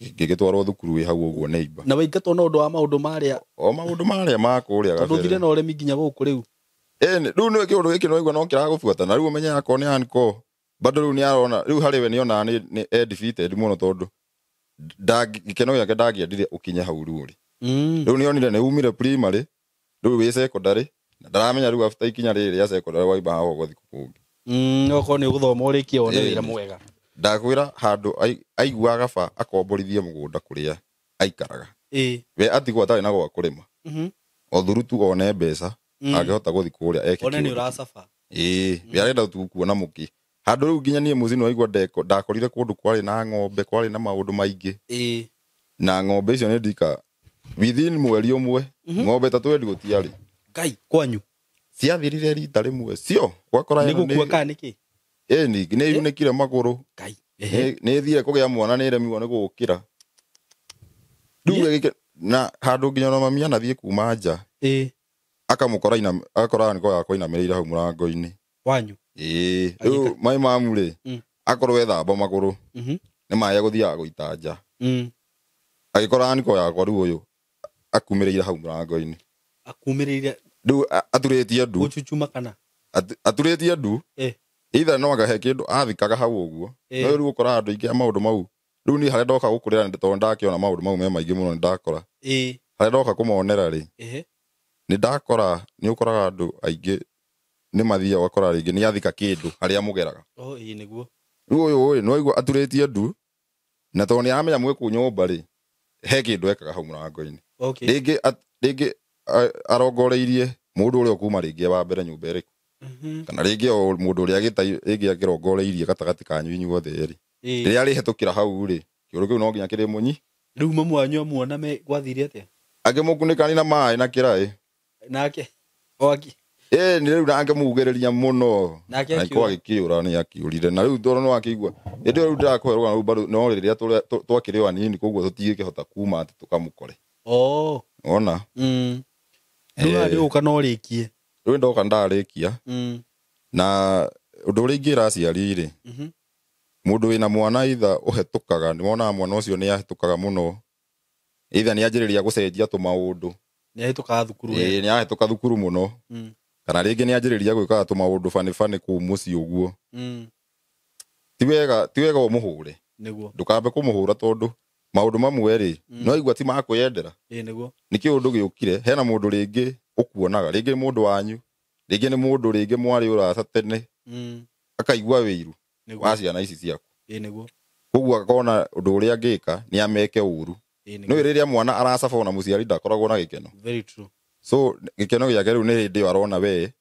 Ngĩgĩtwarwo thukuru ĩ hau ũguo neighbor. Na waingatwo na ũndũ wa maũndũ marĩa? O maũndũ marĩa ma kũrĩa gabere. Tondũ ũthire na ũremi nginya gũkũ rĩu. Rĩu nĩ kĩũndũ gĩkĩ no igua no kĩragũbuata na rĩu ũmenye akorwo nĩ anko. Bado rĩu nĩ arona, rĩu harĩ we nĩ onaga nĩ e defeated mũno tondũ gĩkeno gĩake ndangĩendire ũkinye hau rĩu ũrĩ. Rĩu nĩ onire nĩ umire primary, rĩu wĩ secondary, na ndaramenya rĩu after ikinya rĩrĩ rĩa secondary waimba haha ũgũthiĩ kũngĩ. Okorwo nĩ ũgũthoma ũrĩkie wone wĩra mwega. Ndakwĩra handũ aiguaga baba akomborithie mũgũnda kũrĩa aikaraga. We atigwo atarĩ na gwa kũrĩma. O thuru tu one mbeca, angĩhota gũthiĩ kũrĩa eke One nĩ kĩũndũ. ũracaba. We arenda tu kuona mũkĩ. Handũ rĩu nginya niĩ mũciĩ nĩwaigua ndakorire kũndũ kwarĩ na ng'ombe, kwarĩ na maũndũ maingĩ. Na ng'ombe icio nĩ ndika within mweri ũmwe, ng'ombe 3 endi gũtiarĩ. Ngai, kwanyu. Ciathirire rita rĩmwe cio, gwakora Nĩ ĩno nĩ gũkua kana nĩkĩ? Nĩ yunĩkire magũrũ. Ngai. Nĩ thire kũgĩa mwana nĩ remirwo nĩ gũkĩra. Rĩu na handũ nginya ona mami anathiĩ kuma nja. Akamũkora ina agakora aniko yakwa inamĩrĩire hau mũrango-inĩ. Wanyu. Ĩĩ, Agĩka- rĩu mai mamu rĩ, akorwo ethamba magũrũ, nĩ maĩ egũthiaga gũita nja. Agĩkora aniko yakwa rĩu ũyũ akumĩrĩire hau mũrango-inĩ. Akumĩrĩire? Rĩu aturĩtie ndu. Gũchuchuma kana? Aturĩtie ndu. Either no akahe kĩndũ athikaga hau ũguo. No rĩu ũkoraga andũ aingĩ a maũndũ mau, rĩu niĩ harĩa ndoka gũkũrĩra nĩ tondũ ndakĩona maũndũ mau me maingĩ mũno, nĩ ndakora harĩa ndoka kũmonera rĩ, nĩ ndakora nĩ ũkoraga andũ aingĩ nĩ mathiaga ũgakora rĩngĩ nĩ athika kĩndũ harĩa mũgeraga. Oh, ĩĩ nĩguo. Rĩu ũyũ ĩ nĩ waigua aturĩtie ndu, na tondũ nĩ aramenya mwĩ kũu nyũmba rĩ, he kĩndũ ekaga hau mũrango-inĩ. Rĩngĩ rĩngĩ arongoreirie mũndũ ũrĩa ũkuma rĩngĩ wa mbere nyũmba ĩrĩkũ, kana rĩngĩ o mũndũ ũrĩa agĩta rĩngĩ akĩrongoreirie gatagatĩ kanyu inyuothe rĩ, rĩrĩa arĩhetũkĩra hau rĩ, kĩũndũ kĩu no nginya kĩrĩ mũnyi. Rĩu mamu wanyu amuona me gwathire atĩa? Akĩmũkunĩkani na maĩ na kĩraĩ. Nake o aki Ĩĩ nĩ rĩu na ngĩmugĩrĩria mũno. Nake Na akiũra. agĩkĩũra, nĩ akĩũrire. Na rĩu tondũ nĩ wakĩigua hĩndĩ ĩyo rĩu ndĩrakũhe rũgano rũu bado, no rĩrĩa twakĩrĩ o anini koguo tũtigĩkĩhota kuma atĩ tũkamũkore. Wona? Rĩu haha nĩ ũka na ũrĩkie. Rĩu ndoka ndarĩkia. Na ũndũ ũrĩa ingĩra aciari rĩ, mũndũ wĩna mwana either ũhetũkaga, nĩ wonaga mwana ũcio nĩ ahĩtũkaga mũno, either nĩ anjĩrĩria gũcenjia tũmaũndũ. Nĩ ahĩtũkaga thukuru Ĩĩ, wega. nĩ ahĩtũka thukuru mũno. Kana rĩngĩ nĩ anjĩrĩria gwĩkaga tũmaũndũ bani bani kũu mũciĩ ũguo. Ti wega, ti wega ũmũhũre. Nĩguo. Ndũkambe kũmũhũra tondũ maũndũ mamwe rĩ, no igua ti makwĩyendera. Ĩĩ nĩguo. Nĩ kĩũndũ gĩũkire, hena mũndũ rĩngĩ ũkuonaga, rĩngĩ nĩ mũndũ wanyu, rĩngĩ nĩ mũndũ rĩngĩ mwarĩ ũrata tene, akaigua wĩiru Nĩguo. wa ciana ici ciaku. Ĩĩ nĩguo. Koguo akona ũndũ ũrĩa angĩka nĩ ameke ũru. Ĩĩ Nĩ nĩguo. rĩrĩa mwana aracaba ona mũciari ndakoragwo na gĩkeno. Very true. So gĩkeno gĩake rĩu nĩ hĩndĩ ĩyo arona we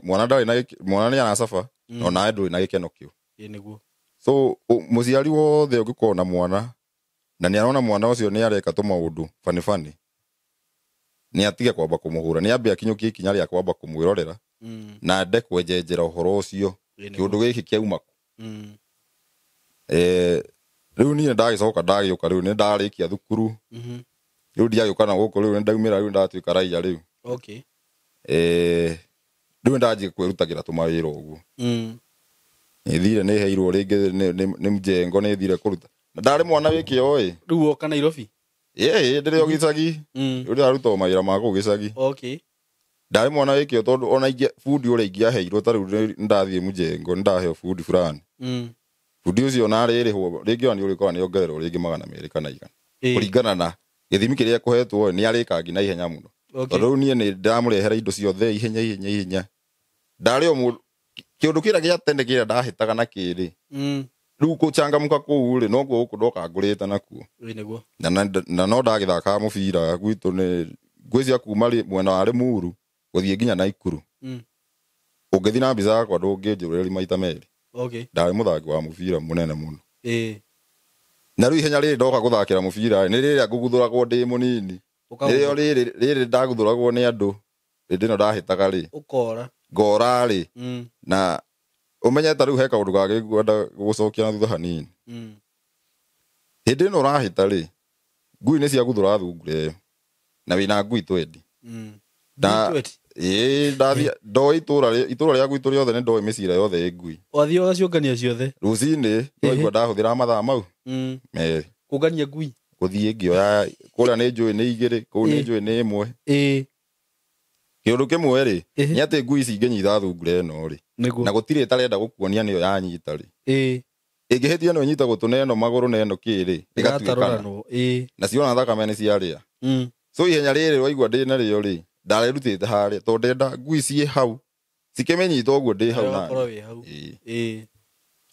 mwana ndarĩ na mwana nĩ aracaba, no nawe ndũrĩ na gĩkeno kĩu. Ĩĩ nĩguo. So mũciari wothe ũngĩkorwo na mwana na nĩ arona mwana ũcio nĩ areka tũmaũndũ bani bani, nĩ atige kwamba kũmũhũra, nĩ ambe akinyũkie ikinya rĩa kwamba kũmwĩrorera na ende kwenjenjera ũhoro ũcio, Ĩĩ nĩguo. kĩũndũ gĩkĩ kĩauma kũ. Rĩu niĩ ndagĩcoka ndagĩũka rĩu nĩ ndarĩkia thukuru. Rĩu ndiagĩũka na gũkũ, rĩu nĩ ndaumĩra, rĩu ndatuĩka raia rĩu. Rĩu ndanjia kwĩrutagĩra tũmawĩra ũguo. Nĩ thire nĩ heirwo rĩngĩ nĩ mjengo, nĩ thire kũruta. Na ndarĩ mwana wĩ kĩo ĩ. Rĩu woka Nairobi? Ĩĩ, ndĩrĩ o gĩcagi. Rĩu ndĩraruta o mawĩra ma kũu gĩcagi. Ndarĩ mwana wĩ kĩo tondũ ona ingĩ bundi ũrĩa ingĩaheirwo ta rĩu nĩ ndathiĩ mjengo, nĩ ndaheo bundi fulani. Bundi ũcio ona arĩrĩhwo rĩngĩ ona nĩ ũrĩkora nĩ ongererwo rĩngĩ 200 kana 100. Kũringana na gĩthimi kĩrĩa ekũhetwo nĩ arĩka nginya ihenya mũno. Tondũ rĩu niĩ nĩ ndamũrehera indo ciothe ihenya ihenya ihenya. Ndarĩ o mũndũ kĩũndũ kĩrĩa gĩa tene kĩrĩa ndahĩtaga na kĩrĩ. Rĩu kũcangamũka kũu rĩ, nokuo gũkũ ndoka ngũrĩte nakuo. Ĩĩ nĩguo. Na no ndagĩthakaga mũbira gwitũ nĩ ngwĩciria kuma mwena wa Limuru gũthiĩ nginya Naikuru. Ũngĩthiĩ na mbica yakwa ndũngĩnjũrĩria maita merĩ. Ndarĩ mũthaki wa mũbira mũnene mũno. Na rĩu ihenya rĩrĩ ndoka gũthakĩra mũbira nĩ rĩrĩa ngũguthũragwo ndĩ mũnini. Ũkaguthũra. Rĩrĩa rĩrĩ ndaguthũragwo nĩ andũ hĩndĩ ĩno ndahĩtaga rĩ. Ũkora. Ngora rĩ. Na ũmenye ta rĩu he kaũndũ kangĩ ngwenda gũcokia na thutha hanini. Hĩndĩ ĩno ũrahĩta rĩ, ngui nĩ ciaguthũra thungura ĩyo. Na wĩna ngui twendi. Na Ngui twendi? ĩĩ, ndathiĩ ndoĩ itũra rĩa gwitũ rĩothe nĩ ndoĩ mĩcira yothe ĩ ngui. Wathiĩ ũgaciũngania ciothe? Rũcinĩ ndoigua ndahũthĩra mathaa mau merĩ. Kũngania ngui? Gũthiĩ ngĩoya kũrĩa nĩ njũĩ nĩ igĩrĩ, kũu nĩ njũĩ nĩ ĩmwe. Kĩũndũ kĩmwe rĩ, nĩ atĩ ngui ici ingĩnyita thungura ĩno rĩ, na gũtirĩ ĩtarenda gũkuonia nĩyo yanyita rĩ. Ĩngĩhĩtia no ĩnyite gũtũ na ĩno magũrũ na ĩno kĩ rĩ, ĩgatuĩkana. Ĩgatarũranwo. Na ciona thakame nĩ ciarĩa. So ihenya rĩrĩ waigua ndĩ narĩo rĩ, ndarĩrutĩte harĩa tondũ ndenda ngui ciĩ hau cikĩmĩnyita ũguo ndĩ hau Harĩa nani. ũgakorwo wĩ hau.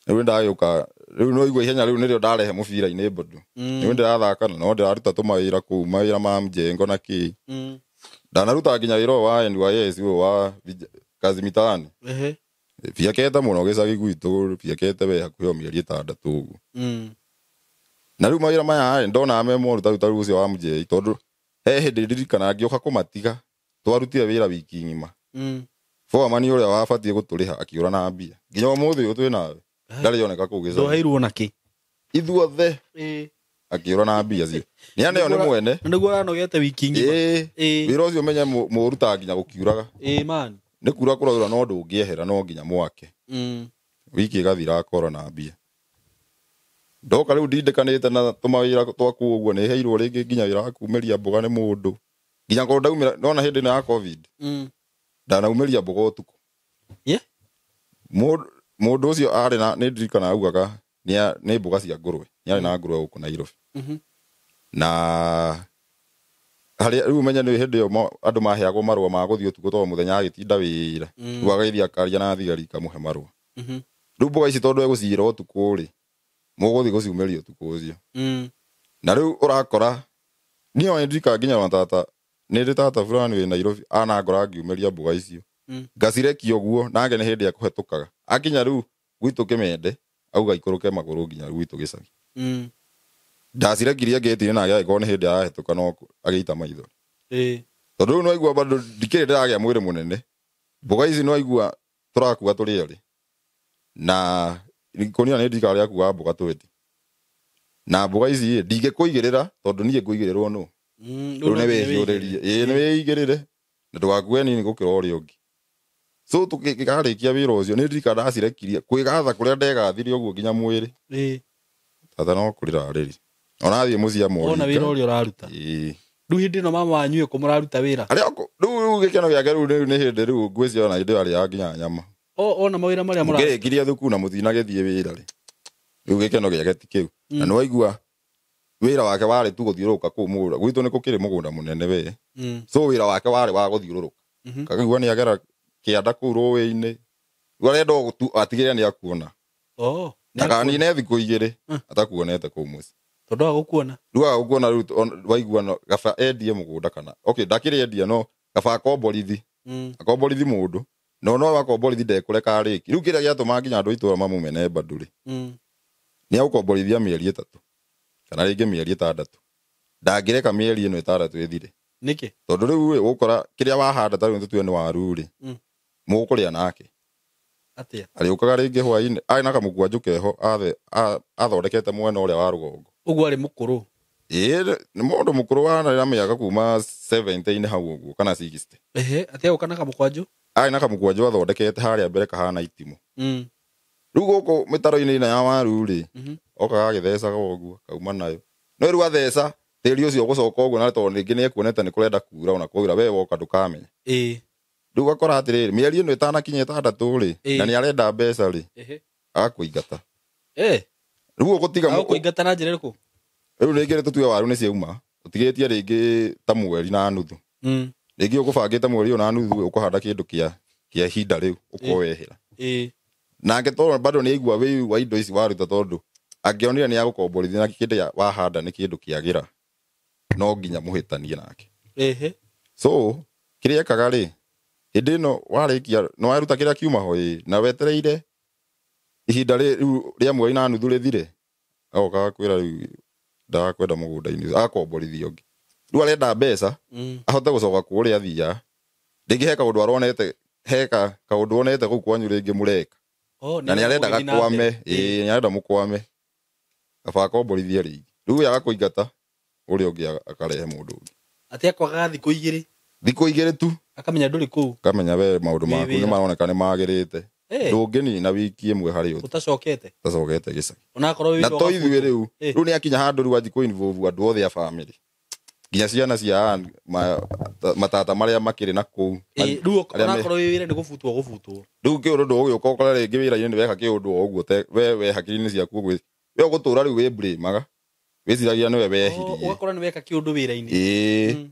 Rĩu ndagĩũka, rĩu no igua ihenya rĩu nĩrĩo ndarehe mũbira-inĩ bado. Rĩu ndĩrathaka na no ndĩraruta tũmawĩra kũu, mawĩra ma mjengo na kĩ. Ndanaruta nginya wĩra ũyũ wa NYS ũyũ wa kazi mitaani. Biakete mũno gĩcagi gwitũ, biakete we hakuhĩ o mĩeri 6 ũguo. Na rĩu mawĩra maya rĩ, ndonaga me moru ta rĩu ũcio wa mjei, tondũ he hĩndĩ ndirikana ngĩũka kũmatiga, twarutire wĩra wiki ng'ima. Foreman ũrĩa wabatiĩ gũtũrĩha akĩũra na mbia. Nginya ũmũthĩ ũyũ twĩ nawe, ndarĩ oneka kũu gĩcagi. Ndwoheirwo na kĩ? Ithuothe. Akĩũra na mbia cio. Nĩ aneo nĩ mwene. Na nĩguo ũranogete wiki ng'ima. Ĩĩ. Ĩĩ. Wĩra ũcio menye mũũrutaga nginya gũkiuraga. Ĩĩ man. Nĩ kura kũraura no ndũngĩehera no nginya mwake. Wiki ĩgathira akora na mbia. Ndoka rĩu ndindĩkanĩte na tũmawĩra twaku ũguo nĩ heirwo rĩngĩ nginya wĩra wa kumĩria mboga nĩ mũndũ. Nginya korwo ndaumĩra nona hĩndĩ ĩno ya COVID. Ndanaumĩria mboga ũtukũ. Yeah. Mũndũ ũcio arĩ na nĩ ndirikana augaga nĩ mboga cia ngũrwe. Nĩ arĩ na ngũrwe gũkũ Nairobi. Na harĩa rĩu ũmenye nĩ hĩndĩ ĩyo andũ maheagwo marũa ma gũthiĩ ũtukũ tondũ mũthenya agĩtinda wĩra. Rĩu agĩthiĩ akaria na thigari ikamũhe marũa. Rĩu mboga ici tondũ egũciira ũtukũ rĩ, mũgũthiĩ gũciumĩria ũtukũ ũcio. Na rĩu ũrakora niĩ ona ndirikanaga nginya ona tata nĩ ndĩ tata fulani wĩ Nairobi anangora ngiumĩria mboga icio. Ngacirekia ũguo nake nĩ hĩndĩ ekũhetũkaga. Akinya rĩu gwitũ Kĩmende auga ikũrũke magũrũ nginya gwitũ gĩcagi. Ndacirekirie ngĩti-inĩ nake agĩkorwo nĩ hĩndĩ arahĩtũka no agĩita maitho. Tondũ rĩu nĩwaigua bado ndikĩrĩ ndĩragĩa mwĩrĩ mũnene. Mboga ici nĩwaigua tũrakua tũrĩ erĩ. Na ikũnia nĩ ndirikanaga rĩakuaga mboga 20. Na mboga ici ndingĩkũigĩrĩra tondũ niĩ ngũigĩrĩrwo nũ. Rĩu nĩ wĩhiũrĩrie. Ĩĩ nĩ wĩigĩrĩre. Na ndũgakue nini gũkĩra ũrĩa ũngĩ. So tũkĩkarĩkia wĩra ũcio nĩ ndirikanaga ndacirekirie kwĩgatha kũrĩa ndegathire ũguo nginya mwĩrĩ. Tata no kũrĩra arĩri. Ona athiĩ mũciĩ amorika. Ona wĩra ũrĩa ũraruta. Ĩĩ. Rĩu hĩndĩ ĩno mama wanyu ĩkũ mũraruta wĩra? Arĩa rĩu gĩkeno gĩake rĩu nĩ hĩndĩ rĩu ngwĩciria ona hĩndĩ ĩyo arĩaga nginya nyama. Ona mawĩra marĩa mũraruta. Mũkĩrĩkirie thukuru na mũtinagĩthiĩ wĩra rĩ. Rĩu gĩkeno gĩake ti kĩu. Na nĩwaigua wĩra wake warĩ tu gũthiũrũrũka kũu mũgũnda. Gwitũ nĩ gũkĩrĩ mũgũnda mũnene we. So wĩra wake warĩ wa gũthiũrũrũka. Kagĩigua nĩ agera kĩanda kũu rũĩ-inĩ. Rĩu arenda o atigĩrĩre nĩ akuona. Ndakanine thikũ igĩrĩ atakuonete kũu mũciĩ. Tondũ agũkuona. Rĩu agũkuona rĩu waigua no gaba endie mũgũnda kana. Okay, ndakĩrĩ endia no gaba akomborithi. Akomborithi mũndũ. No no akomborithi ndekũreka arĩki. Rĩu kĩrĩa gĩatũma nginya andũ a itũũra mamũmene bado rĩ. Nĩ agũkomborithia mĩeri 3. Kana rĩngĩ mĩeri 6. Ndangĩreka mĩeri ĩno 6 ĩthire. Nĩkĩ? Tondũ rĩu rĩ ũgũkora kĩrĩa wahanda ta rĩu tũtue nĩ waru rĩ. Mũgũkũrĩa nake. Atĩa? Arĩũkaga rĩngĩ hwaĩ-inĩ, arĩ na kamũkwanjũ keho athondekete mwena ũrĩa wa rũgongo. Ũguo arĩ mũkũrũ. Ĩĩ, nĩ mũndũ mũkũrũ warĩ na mĩaka kuma 70-inĩ hau ũguo kana 60. Ehe, atĩa gũka na kamũkwanjũ? Arĩ na kamũkwanjũ athondekete harĩa mbere kahana itimũ. Rĩu gũkũ mĩtaro-inĩ ĩno ya waru rĩ, okaga agĩthecaga ũguo, kauma nayo. No rĩu atheca, tĩri ũcio ũgũcoka ũguo na tondũ rĩngĩ nĩekuonete nĩ kũrenda kura ona kwaura we woka ndũkamenya. Rĩu ũgakora atĩrĩrĩ, mĩeri ĩno ĩtanakinya 6 rĩ, na nĩ arenda mbeca rĩ, agakũingata. Rĩu ũgũtiga Agakũingata na njĩra ĩrĩkũ? Rĩu rĩngĩ tũtue waru nĩ ciauma, ũtigĩtie rĩngĩ ta mweri na nuthu. Rĩngĩ ũgũbangĩte mweri ũyũ na nuthu ũkũhanda kĩndũ kĩa ihinda rĩu ũkowehera. Nake tondũ bado nĩ aigua wĩiru wa indo ici waruta tondũ angĩonire nĩ agũkomborithia na kĩndũ wahanda nĩ kĩndũ kĩagĩra, no nginya mũhĩtanie nake. So kĩrĩa ekaga rĩ, hĩndĩ ĩno warĩkia nĩ waruta kĩrĩa kiuma ho ĩ, na wetereire ihinda rĩu rĩa mweri na nuthu rĩthire, agoka agakwĩra rĩu ndakwenda mũgũnda-inĩ, agakomborithia ũngĩ. Rĩu arenda mbeca, ahote gũcoka kũrĩa athiaga. Rĩngĩ he kaũndũ aronete, he kaũndũ onete kũu kwanyu rĩngĩ mũreka. Na nĩ arenda gakwame, ĩĩ, nĩ arenda mũkwame. Kaba akomborithie rĩngĩ. Rĩu agakũingata, ũrĩa ũngĩ akarehe mũndũ ũngĩ. Atĩ akwaga thikũ igĩrĩ? Thikũ igĩrĩ tu. Akamenya ndũrĩ kũu. Akamenya we maũndũ Wĩ maku nĩ wĩra. maroneka nĩ magĩrĩte. Ndũngĩnina wiki ĩmwe harĩ ũtũ. Ũtacokete? Ũtacokete gĩcagi. Onakorwo wĩ Na wĩra to ithuĩ ũgabutwo. rĩu, rĩu nĩ akinya handũ rĩu anji kũ-involve andũ othe a family. Nginya ciana cia matata marĩa makĩrĩ na kũu. Rĩu Arĩa me- onakorwo wĩ wĩra nĩ gũbutwo gũbutwo. Rĩu kĩũndũ ndũgũgĩũka ũkore rĩngĩ wĩra-inĩ nĩ weka kĩũndũ o ũguo we hakiri-inĩ ciaku ũguo. We ũgũtũra rĩu wĩ blame-aga. Wĩciragia nĩwe wehirie. Ũgakora nĩ weka kĩũndũ wĩra-inĩ.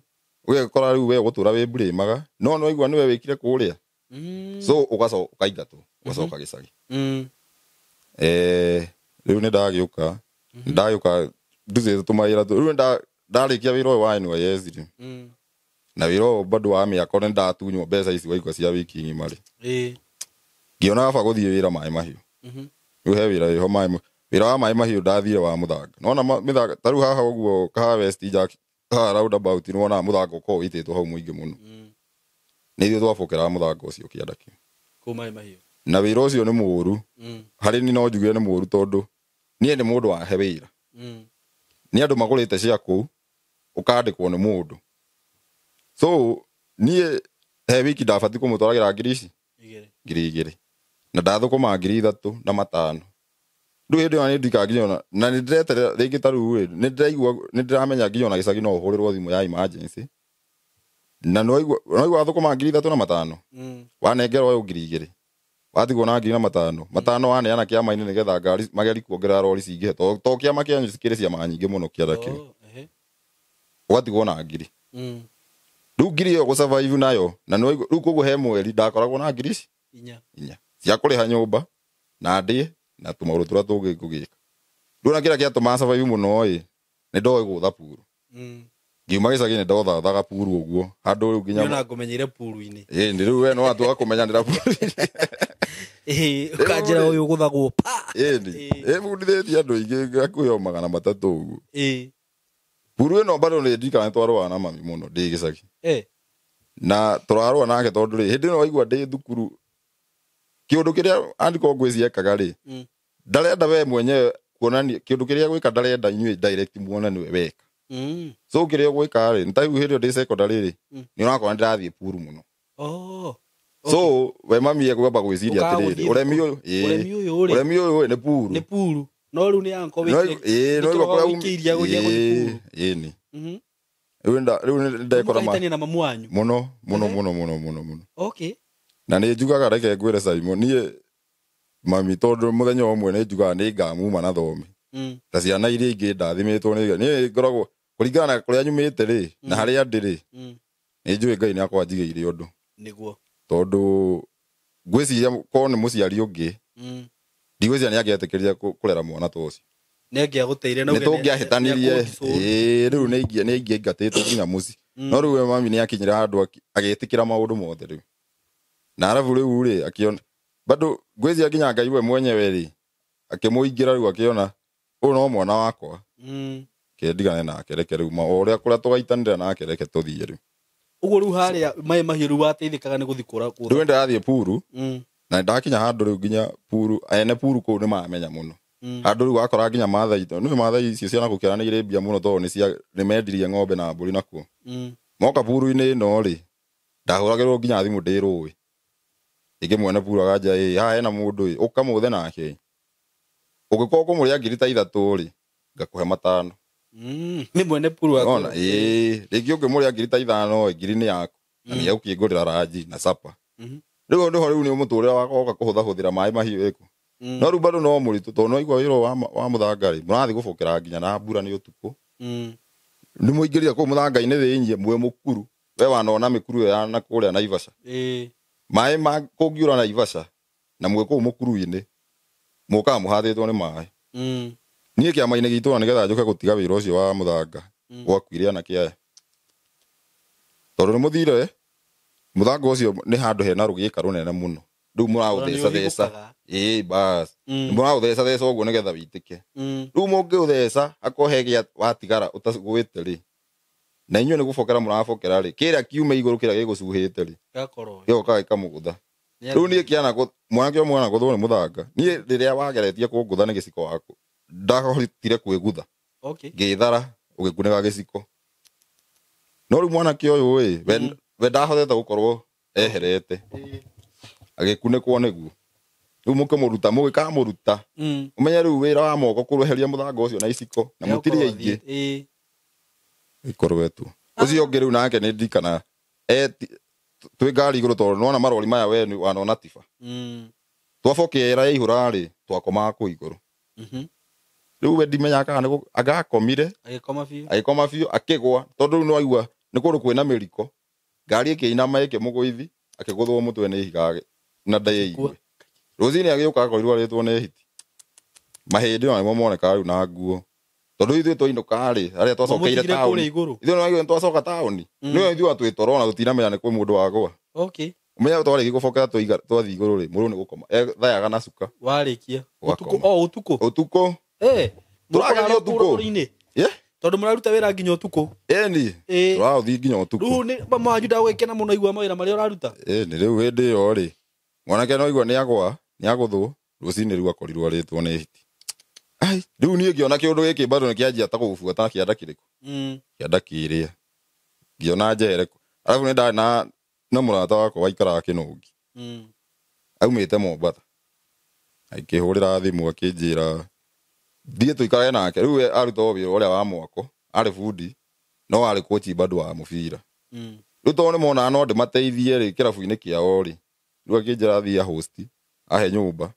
Ũgekora rĩu we ũgũtũra wĩ blame-aga. No nĩ waigua nĩwe wĩkire kũrĩa. So ũgacoka ũkaingatwo, ũgacoka gĩcagi. Rĩu nĩ ndagĩũka. Nĩ ndagĩũka ndutĩte tũmawĩra tũ. Rĩu nĩ ndarĩkia wĩra ũyũ wa NYS rĩ. Na wĩra ũyũ bado wa mĩako nĩ ndatunywo mbeca ici waigua cia wiki ng'ima rĩ. Ngĩona kaba gũthiĩ wĩra maĩ mahiũ. Rĩu he wĩra wĩho maĩ wĩra wa maĩ mahiũ ndathire wa mũthanga. Nĩwona mĩthanga, ta rĩu haha ũguo Kahawa West Jack, haha roundabout nĩwonaga mũthanga ũkoragwo ũitĩtwo hau mũingĩ mũno. Nĩ ithuĩ twabokeraga mũthanga ũcio kĩanda kĩu. Kũu maĩ mahiũ. Na wĩra ũcio nĩ mũũru. Harĩ niĩ no njuge nĩ mũũru tondũ niĩ nĩ mũndũ wahe wĩra. Nĩ andũ magũrĩte cia kũu ũkandĩkwo nĩ mũndũ. So niĩ he wiki ndabatiĩ kũmũtwaragĩra ngiri ici Igĩrĩ. 2,000 na ndathũkũma 3,500. Rĩu hĩndĩ ĩyo nĩ ndikaga nginya ona na nĩ ndĩreterera rĩngĩ ta rĩu rĩ nĩ ndĩraigua nĩ ndĩramenya nginya ona gĩcagi no ũhũrĩrwo thimũ ya emergency na nĩwaigua wathũkũma 3,500 wanengerwo ũyũ 2,000 watigwo na 1,500 matano waneana kĩama-inĩ nĩgetha ngari mageri kuongerera rori cingĩhe to kĩama kĩanyu cikĩrĩ ciama nyingĩ mũno kĩara kĩu Oh, ehe. ũgatigwo na ngiri rĩu ngiri ĩyo gũsurvive nayo na nĩwaigua rĩu koguo he mweri ndakoragwo na ngiri ici Inya. inya cia kũrĩha nyũmba na ndĩe na tũmaũndũ tũrĩa tũngĩ ngũgĩka. Rĩu na kĩrĩa kĩatũmaga survive mũno ĩ nĩ ndoĩ gũtha puru ngiuma gĩcagi nĩ ndothathaga puru ũguo handũ rĩu nginya Niĩ ona ngũmenyeire puru-inĩ. ĩ nĩ rĩu we no watua kũmenyanĩra puru Ĩĩ, ũkanjĩra ũyũ ũgũthagwo pa. ĩni Ĩĩ. ĩbundithĩtie andũ aingĩ gakuhĩ o 300 ũguo. Ĩĩ. Puru ĩno bado nĩ ndirikana nĩ twarũaga na mami mũno ndĩ gĩcagi Eh. na tũrarũa nake tondũ rĩ hĩndĩ ĩno waigua ndĩ thukuru kĩũndũ kĩrĩa andĩko ngwĩci ekaga rĩ ndarenda we mwenyewe kuonania kĩũndũ kĩrĩa gwĩka ndarenda inyuĩ direct muona nĩwe weka. So kĩrĩa ũgwĩka rĩ nĩ ta rĩu hĩndĩ ĩyo ndĩ secondary rĩ nĩ ũrakora nĩ ndĩrathiĩ puru mũno. Oh. So we mami ekwamba gwĩciria Ũkaga atĩrĩrĩ gũthiĩ ũremi thukuru. ũyũ ĩĩ, Ũremi ũyũ rĩ ũremi ũyũ rĩ nĩ puru nĩ puru. No rĩu nĩ anko No ĩĩ no igua kũrĩa wĩkĩirie gũthiĩ gũthiĩ puru. ĩĩ nĩ rĩu rĩu nĩ ndekora ma Mũkahĩtania na mamu wanyu. mũno mũno Ehe. mũno mũno mũno mũno. Okay. Na nĩ njugaga reke ngwĩre Simon niĩ mami tondũ mũthenya ũmwe nĩ njugaga nĩ ngamuma na thome ta ciana iria ingĩ ndathimĩtwo nĩ niĩ ngoragwo kũringana na kũrĩa nyumĩte rĩ na harĩa ndĩ rĩ nĩ njũĩ Ngai nĩ akorwo anjigĩire ũndũ Nĩguo. tondũ ngwĩciria korwo nĩ mũciari ũngĩ ndigwĩciria nĩ angĩetĩkĩrire kũrera mwana ta ũcio. Nĩ angĩagũteire na Nĩ uge tũngĩahĩtanirie nĩakũdisown. ĩĩ rĩu nĩ ingĩaingatĩtwo nginya mũciĩ no rĩu we mami nĩ akinyire handũ agĩtĩkĩra maũndũ mothe rĩu na arabu rĩu rĩ akĩona bado ngwĩciria nginya Ngai we mwenyewe rĩ akĩmũingĩra rĩu akĩona ũyũ no mwana wakwa kĩndigane nake reke rĩu o ũrĩa kũrĩa tũgaitanĩra nake reke tũthiĩ rĩu. Ũguo rĩu harĩa maĩ mahiũ rĩu wateithĩkaga nĩ gũthiĩ kũra Rĩu nĩ ndĩrathiĩ puru na ndakinya handũ rĩu nginya puru ene puru kũu nĩ mamenya mũno handũ rĩu wakora nginya mathai nĩ mathai icio ciana gũkĩra nĩ irĩ mbia mũno tondũ nĩ mendirie ng'ombe na mbũri nakuo moka puru-inĩ ĩno rĩ ndahũragĩrwo nginya thimũ ndĩ rũĩ rĩngĩ mwene puru aganja ĩ haha hena mũndũ ĩ ũkamũthe nake ũngĩkorwo kũmũrĩa ngiri ta 3 rĩ ngakũhe 5. Nĩ mwene puru waku. Ona ĩĩ rĩngĩ ũngĩmũrĩa ngiri ta 5 ĩ ngiri nĩ yaku na nĩ egũkĩngũrĩra ranji na sapa. Rĩu ũndũ rĩu nĩ mũtũrĩre wakwa woka kũhũthahũthĩra maĩ mahiũ ĩkũ no rĩu bado no mũritũ tondũ no igua wĩra ũyũ wa mũthanga rĩ mũrathiĩ gũbokera nginya na mbura nĩ ũtukũ nĩ mũingĩrire kũu mũthanga-inĩ thĩiniĩ mwĩ mũkuru we wanona mĩkuru ĩyo ya na kũrĩa Naivasha Ĩĩ. maĩ ma kũngiura Naivasha na mwĩ kũu mũkuru-inĩ mũkaga mũhathĩtwo nĩ maĩ. Niĩ kĩama-inĩ gitũ na nĩgetha njũke gũtiga wĩra ũcio wa mũthanga gwakuire anake aya tondũ nĩ mũthire mũthanga ũcio nĩ handũ hena rũgĩka rũnene mũno rĩu mũraũthecatheca ĩĩ bas mũraũthecatheca ũguo nĩgetha wĩitĩke rĩu mũngĩũtheca akorwo he gĩa watigara ũtagwĩte rĩ na inyuĩ nĩ gũbokera mũrabokera rĩ kĩrĩa kiume igũrũ kĩrĩa gĩgũcuhĩte rĩ Gakorwo. gĩgoka gĩkamũgũtha rĩu niĩ kĩana mwanake ũmwe anagũthwo nĩ mũthanga niĩ rĩrĩa wageretie kũngũtha nĩ gĩciko waku ndahotire kwĩgutha Okay. ngĩthara ũgĩkunĩka gĩciko no rĩu mwanake ũyũ ĩ we ndahotete gũkorwo eherete agĩkunĩkwo nĩguo rĩu mũkĩmũruta mũgĩkamũruta ũmenye rĩu wĩra wa moko kũrweheria mũthanga ũcio na iciko na mũtirĩ aingĩ Ĩĩ. ikorwo tu ũcio ũngĩ rĩu nake nĩ ndirikana twĩ ngari igũrũ tondũ nĩwona marori maya we wanona tiba twabokera yaihũra rĩ twakomaga kũu igũrũ rĩu we ndimenyaga kana agakomire Agĩkoma biũ. agĩkoma biũ akĩgwa tondũ rĩu nĩwaigua nĩ kũndũ kwĩna mĩriko ngari ĩkĩinama ĩkĩmũgũithi akĩgũthwo mũtwe nĩ ihiga na ndaigue rũcinĩ agĩũka akorirwo arĩtwo nĩ hiti mahĩndĩ ona nĩmo monekaga rĩu na nguo tondũ ithuĩ twainũka rĩ arĩa twacokeire Mũtigire kũrĩa taũni igũrũ. ithuĩ nĩwaigua nĩtwacoka taũni nĩwe ithuĩ twĩ ona tũtinamenya nĩ kwĩ mũndũ wagwa Okay. ũmenye twarĩkia gũbokera twathiĩ igũrũ rĩ mũndũ nĩ gũkoma ethayaga na cuka Warĩkia. Ũgakoma. Ũtukũ o ũtukũ. ũtukũ Eh. Tũrageria Mũkũrara ũtukũ. kũu rori-inĩ. ye Tondũ mũraruta wĩra nginya ũtukũ. ĩni Ĩĩ. tũraũthiĩ nginya ũtukũ Rĩu nĩ mama wanyu ndagũgĩkena mũno igua mawĩra marĩa ũraruta. Ĩni rĩu hĩndĩ ĩyo rĩ mwanake no igua nĩ agwa nĩ agũthwo rũcinĩ rĩu akorirwo arĩtwo nĩ hiti. Ai, rĩu niĩ ngĩona kĩũndũ gĩkĩ bado nĩ kĩanjia ta gũbuata kĩanda kĩrĩkũ, kĩanda kĩrĩa ngĩona njehere kũ. Arabu nĩ ndarĩ na mũrata wakwa waikaraga Kĩnũngi, aumĩte Mombatha, akĩhũrĩra thimũ akĩnjĩra thiĩ tũikarage nake. Rĩu we aruta o wĩra ũrĩa wa mwako, arĩ bundi no arĩ kochi bado wa mũbira. Rĩu tondũ nĩ monaga no ndĩmateithie rĩ kĩrabu-inĩ kĩao rĩ, rĩu akĩnjĩra thiĩ host ahe nyũmba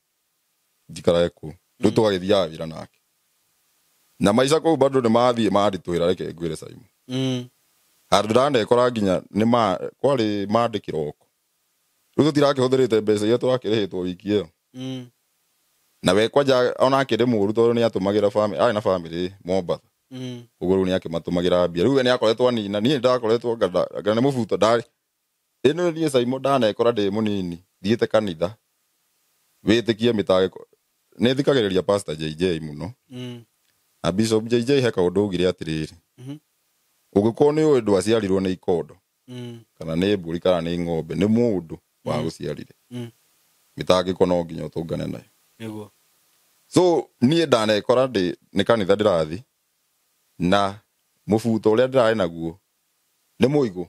njikarage kũu, rĩu tũgagĩthiaga wĩra nake. Na maica kũu bado nĩ mathiĩ manditũhĩra, reke ngwĩre Simon. Handũ ndanekora nginya nĩ ma kwarĩ mandĩ kĩroko, rĩu tũtirakĩhũthĩrĩte mbeca iria tũrakĩrĩhĩtwo wiki ĩyo. Na we kwanja onake nĩ mũru tondũ nĩ atũmagĩra family, arĩ na family Mombatha. Ũguo rĩu nĩ akĩmatũmagĩra mbia, rĩu we nĩ akoretwo anina, niĩ ndakoretwo anga nĩ mũbuto ndarĩ ĩno. Niĩ Simon ndanekora ndĩ mũnini thiĩte kanitha wĩtĩkie mĩtangĩko, nĩ thikagĩrĩria Pastor JJ mũno. Na Bishop JJ he kaũndũ augire atĩrĩrĩ, ũngĩkorwo nĩ ũĩ ndwaciarirwo nĩ ikondo kana nĩ mbũri kana nĩ ng'ombe, nĩ mũndũ wa gũciarire, mĩtangĩko no nginya ũtũngane nayo. Nĩguo. So niĩ ndanekora ndĩ nĩ kanitha ndĩrathi na mũbuto ũrĩa ndĩrarĩ naguo nĩ mũigũ,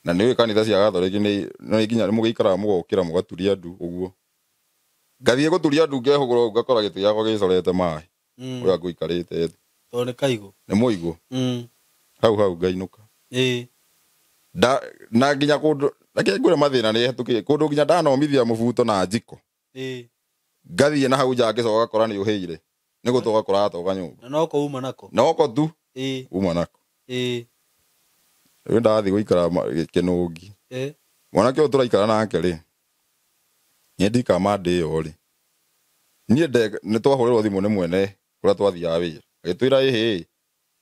na nĩ ũĩ kanitha cia gathoreki nĩ nginya mũgĩikaraga mũgokĩra mũgaturia ndu ũguo. Ngathiĩ gũturia ndu ngehũgũra ũguo ngakora gĩtĩ gĩakwa gĩcorete maĩ, ũrĩa ngũikarĩte thĩ. Tondũ nĩ kaigũ. Nĩ mũigũ. Hau hau ngainũka. Da, na nginya kũndũ reke ngwĩre mathĩna nĩ hetũkĩire kũndũ nginya ndanomithia mũbuto na njiko, ngathiĩ na hau nja ngĩcoka ngakora nĩ ũhĩire nĩ gũtoga kũratoga nyũmba. Na noko uma nako. Noko tu uma nako. Rĩu ndathiĩ gũikara Kĩnũngi, mwanake ũyũ tũraikara nake rĩ, niĩ ndikama ndĩ ĩyo rĩ, niĩ nĩ twahũrĩrwo thimũ nĩ mwene kũrĩa twathiaga wĩra, agĩtwĩra ĩhĩ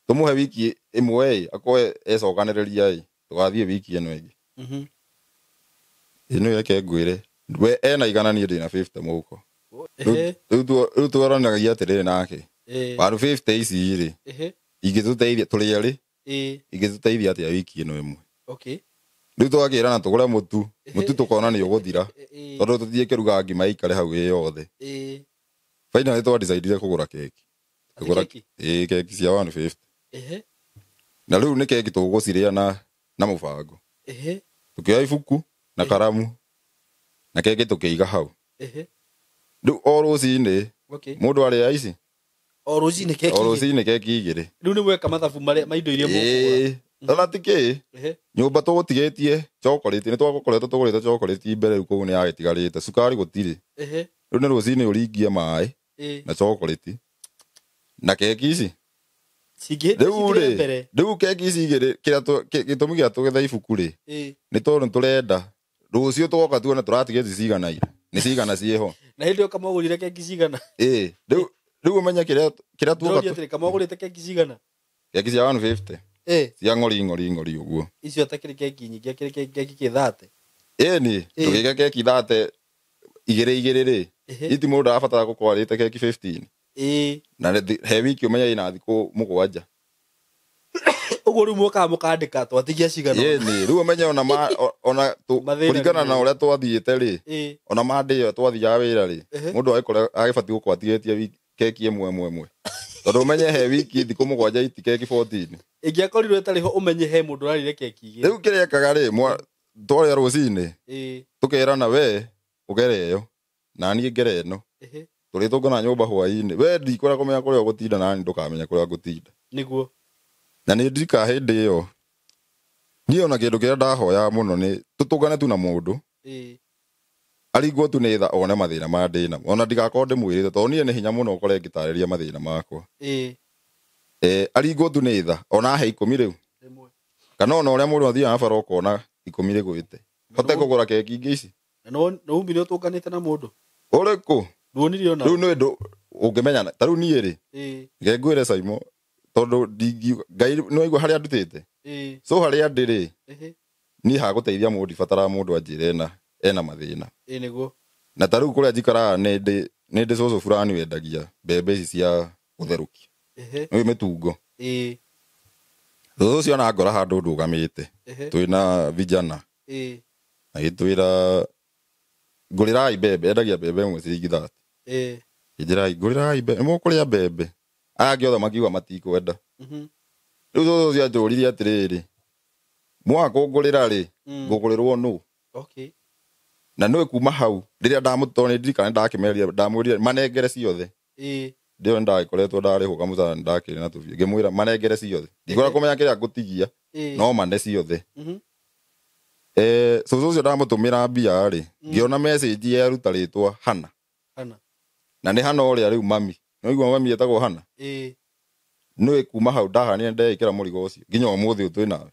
tũmũhe wiki ĩmwe ĩ akorwo ecokanĩrĩria ĩ tũgathiĩ wiki ĩno ĩngĩ. Ĩno reke ngwĩre we ena igana, niĩ ndĩna 50 mũhuko. Rĩu twaranagia atĩrĩrĩ nake, waru 50 ici rĩ ingĩtũteithia tũrĩ erĩ, ingĩtũteithia atĩa wiki ĩno ĩmwe? Okay. Rĩu tũgakĩrana tũgũre mũtu, mũtu tũkona nĩ ũgũthira tondũ tũthiĩ kĩruga ngima ĩikare hau ĩ yothe. Finally twadecidire kũgũra keki. Ati Kũgũra keki? Ĩĩ, keki cia 150. Na rĩu nĩ keki tũgũcirĩa na mũbango. Tũkĩoya ibuku na karamu na keki tũkĩiga hau. Rĩu o rũcinĩ mũndũ arĩa ici O rũcinĩ keki o igĩrĩ. rũcinĩ keki igĩrĩ. Rĩu nĩ mweka mathabu marĩa ma indo iria mũkũgũra. Ĩĩ, ona ti kĩ nyũmba tũgũtigĩtie chocolate, nĩ twakoretwo tũgũrĩte chocolate mbere, rĩu kũu nĩ yagĩtigarĩte, cukari gũtirĩ. Rĩu nĩ rũcinĩ ũringie maĩ na chocolate na keki ici. Cingĩhĩte Rĩu cithire rĩ mbere. Rĩu keki ici igĩrĩ, kĩrĩa gĩtũmi gĩa tũgetha ibuku rĩ, nĩ tondũ nĩ tũrenda rũciũ tũgoka tuone tũratigĩtie cigana ira, nĩ cigana ciĩho. Na hĩndĩ ĩyo kamwagũrire keki cigana? Ĩĩ, rĩu ũmenye kĩrĩa tuoka Ndĩroria atĩrĩ, kamwagũrĩte keki cigana? Keki cia 150. Cia ng'ori ng'ori ng'ori ũguo. Icio atakĩrĩ keki nyingĩ, akĩrĩ keki kĩthate. Ĩni tũgĩka keki thate igĩrĩ igĩrĩ rĩ, iti mũndũ arabatara gũkorwo arĩte keki 15. Na he wiki ũmenye ĩna thikũ 7. Ũguo rĩu mũkaga mũkandĩka twatigia cigana. Ĩni rĩu ũmenye ona ma ona Mathĩna kũringana nĩ na ũrĩa twathiĩte rĩ, ona mandĩ ĩyo twathiaga wĩra rĩ, mũndũ agĩkorwo agĩbatiĩ gũkorwo atigĩtie keki ĩmwe ĩmwe ĩmwe, tondũ ũmenye he wiki thikũ 7 iti keki 14. Ĩngĩakorirwo ĩtarĩ ho ũmenye he mũndũ ũrarĩire keki igĩrĩ. Rĩu kĩrĩa ekaga rĩ, twarĩa rũcinĩ tũkerana we ũgere ĩyo na niĩ ngere ĩno, tũrĩtũngana nyũmba hwaĩ-inĩ, we ndikwenda kũmenya kũrĩa ũgũtinda na niĩ ndũkamenya kũrĩa ngũtinda. Nĩguo. Na nĩ ndirikaga hĩndĩ ĩyo niĩ ona kĩndũ kĩrĩa ndahoyaga mũno nĩ tũtũngane tu na mũndũ aringwo tu nĩ tha one mathĩna marĩa ndĩ namo, ona ndigakorwo ndĩmwĩrĩte tondũ niĩ nĩ hinya mũno ũkore ngĩtarĩria mathĩna makwa. Aringwo tu nĩ tha ona ahe 10 rĩu, Rĩmwe. kana ona ũrĩa mũndũ athiaga bara ũkona 10 rĩgwĩte hote kũgũra keki ingĩ ici. Na no umire ũtũnganĩte na mũndũ? Ũrĩkũ? Nduonire ona? Rĩu nĩ ũndũ ũngĩmenya ta rĩu niĩ rĩ, reke ngwĩre Simon, tondũ ndingiuga Ngai nĩ waigua harĩa ndutĩte. So harĩa ndĩ rĩ, niĩ hagũteithia mũndũ ndibataraga mũndũ anjĩre ena mathĩna. Nĩguo. Na ta rĩu kũrĩa njikaraga nĩ ndĩ cũcũ fulani wendagia mbembe ici cia gũtherũkia. Nĩ mĩtungo. Cũcũ ũcio ona ngora handũ ndũgamĩte. Twĩna vijana. Agĩtwĩra ngũrĩrai mbembe, endagia mbembe ĩmwe ciringi 30. Akĩnjĩra ngũrĩrai mbembe, nĩmũkũrĩa mbembe. Aya angĩ othe makiuga matikwenda. Rĩu cũcũ ũcio anjũririe atĩrĩrĩ, mwaga kũngũrĩra rĩ, ngũgũrĩrwo nũ? Okay. Na nĩwe kuma hau rĩrĩa ndamũtoo nĩ ndirikana ndakĩmerire, ndamwĩrire manengere ciothe. Ndĩo ndagĩkoretwo ndarĩhwo kamũcara nĩndakĩrĩ na tũbia, ngĩmwĩra manengere ciothe, ndikwenda kũmenya kĩrĩa ngũtigia, no mane ciothe. Cũcũ ũcio ndamũtũmĩra mbia rĩ, ngĩona message yaruta rĩtwa Hana. Hana. Na nĩ Hana ũrĩa rĩu mami. Nĩwaigua mami etagwo Hana? Nĩwe kuma hau ndahanire ndeĩkĩra mũrigo ũcio nginya ũmũthĩ ũyũ twĩ nawe.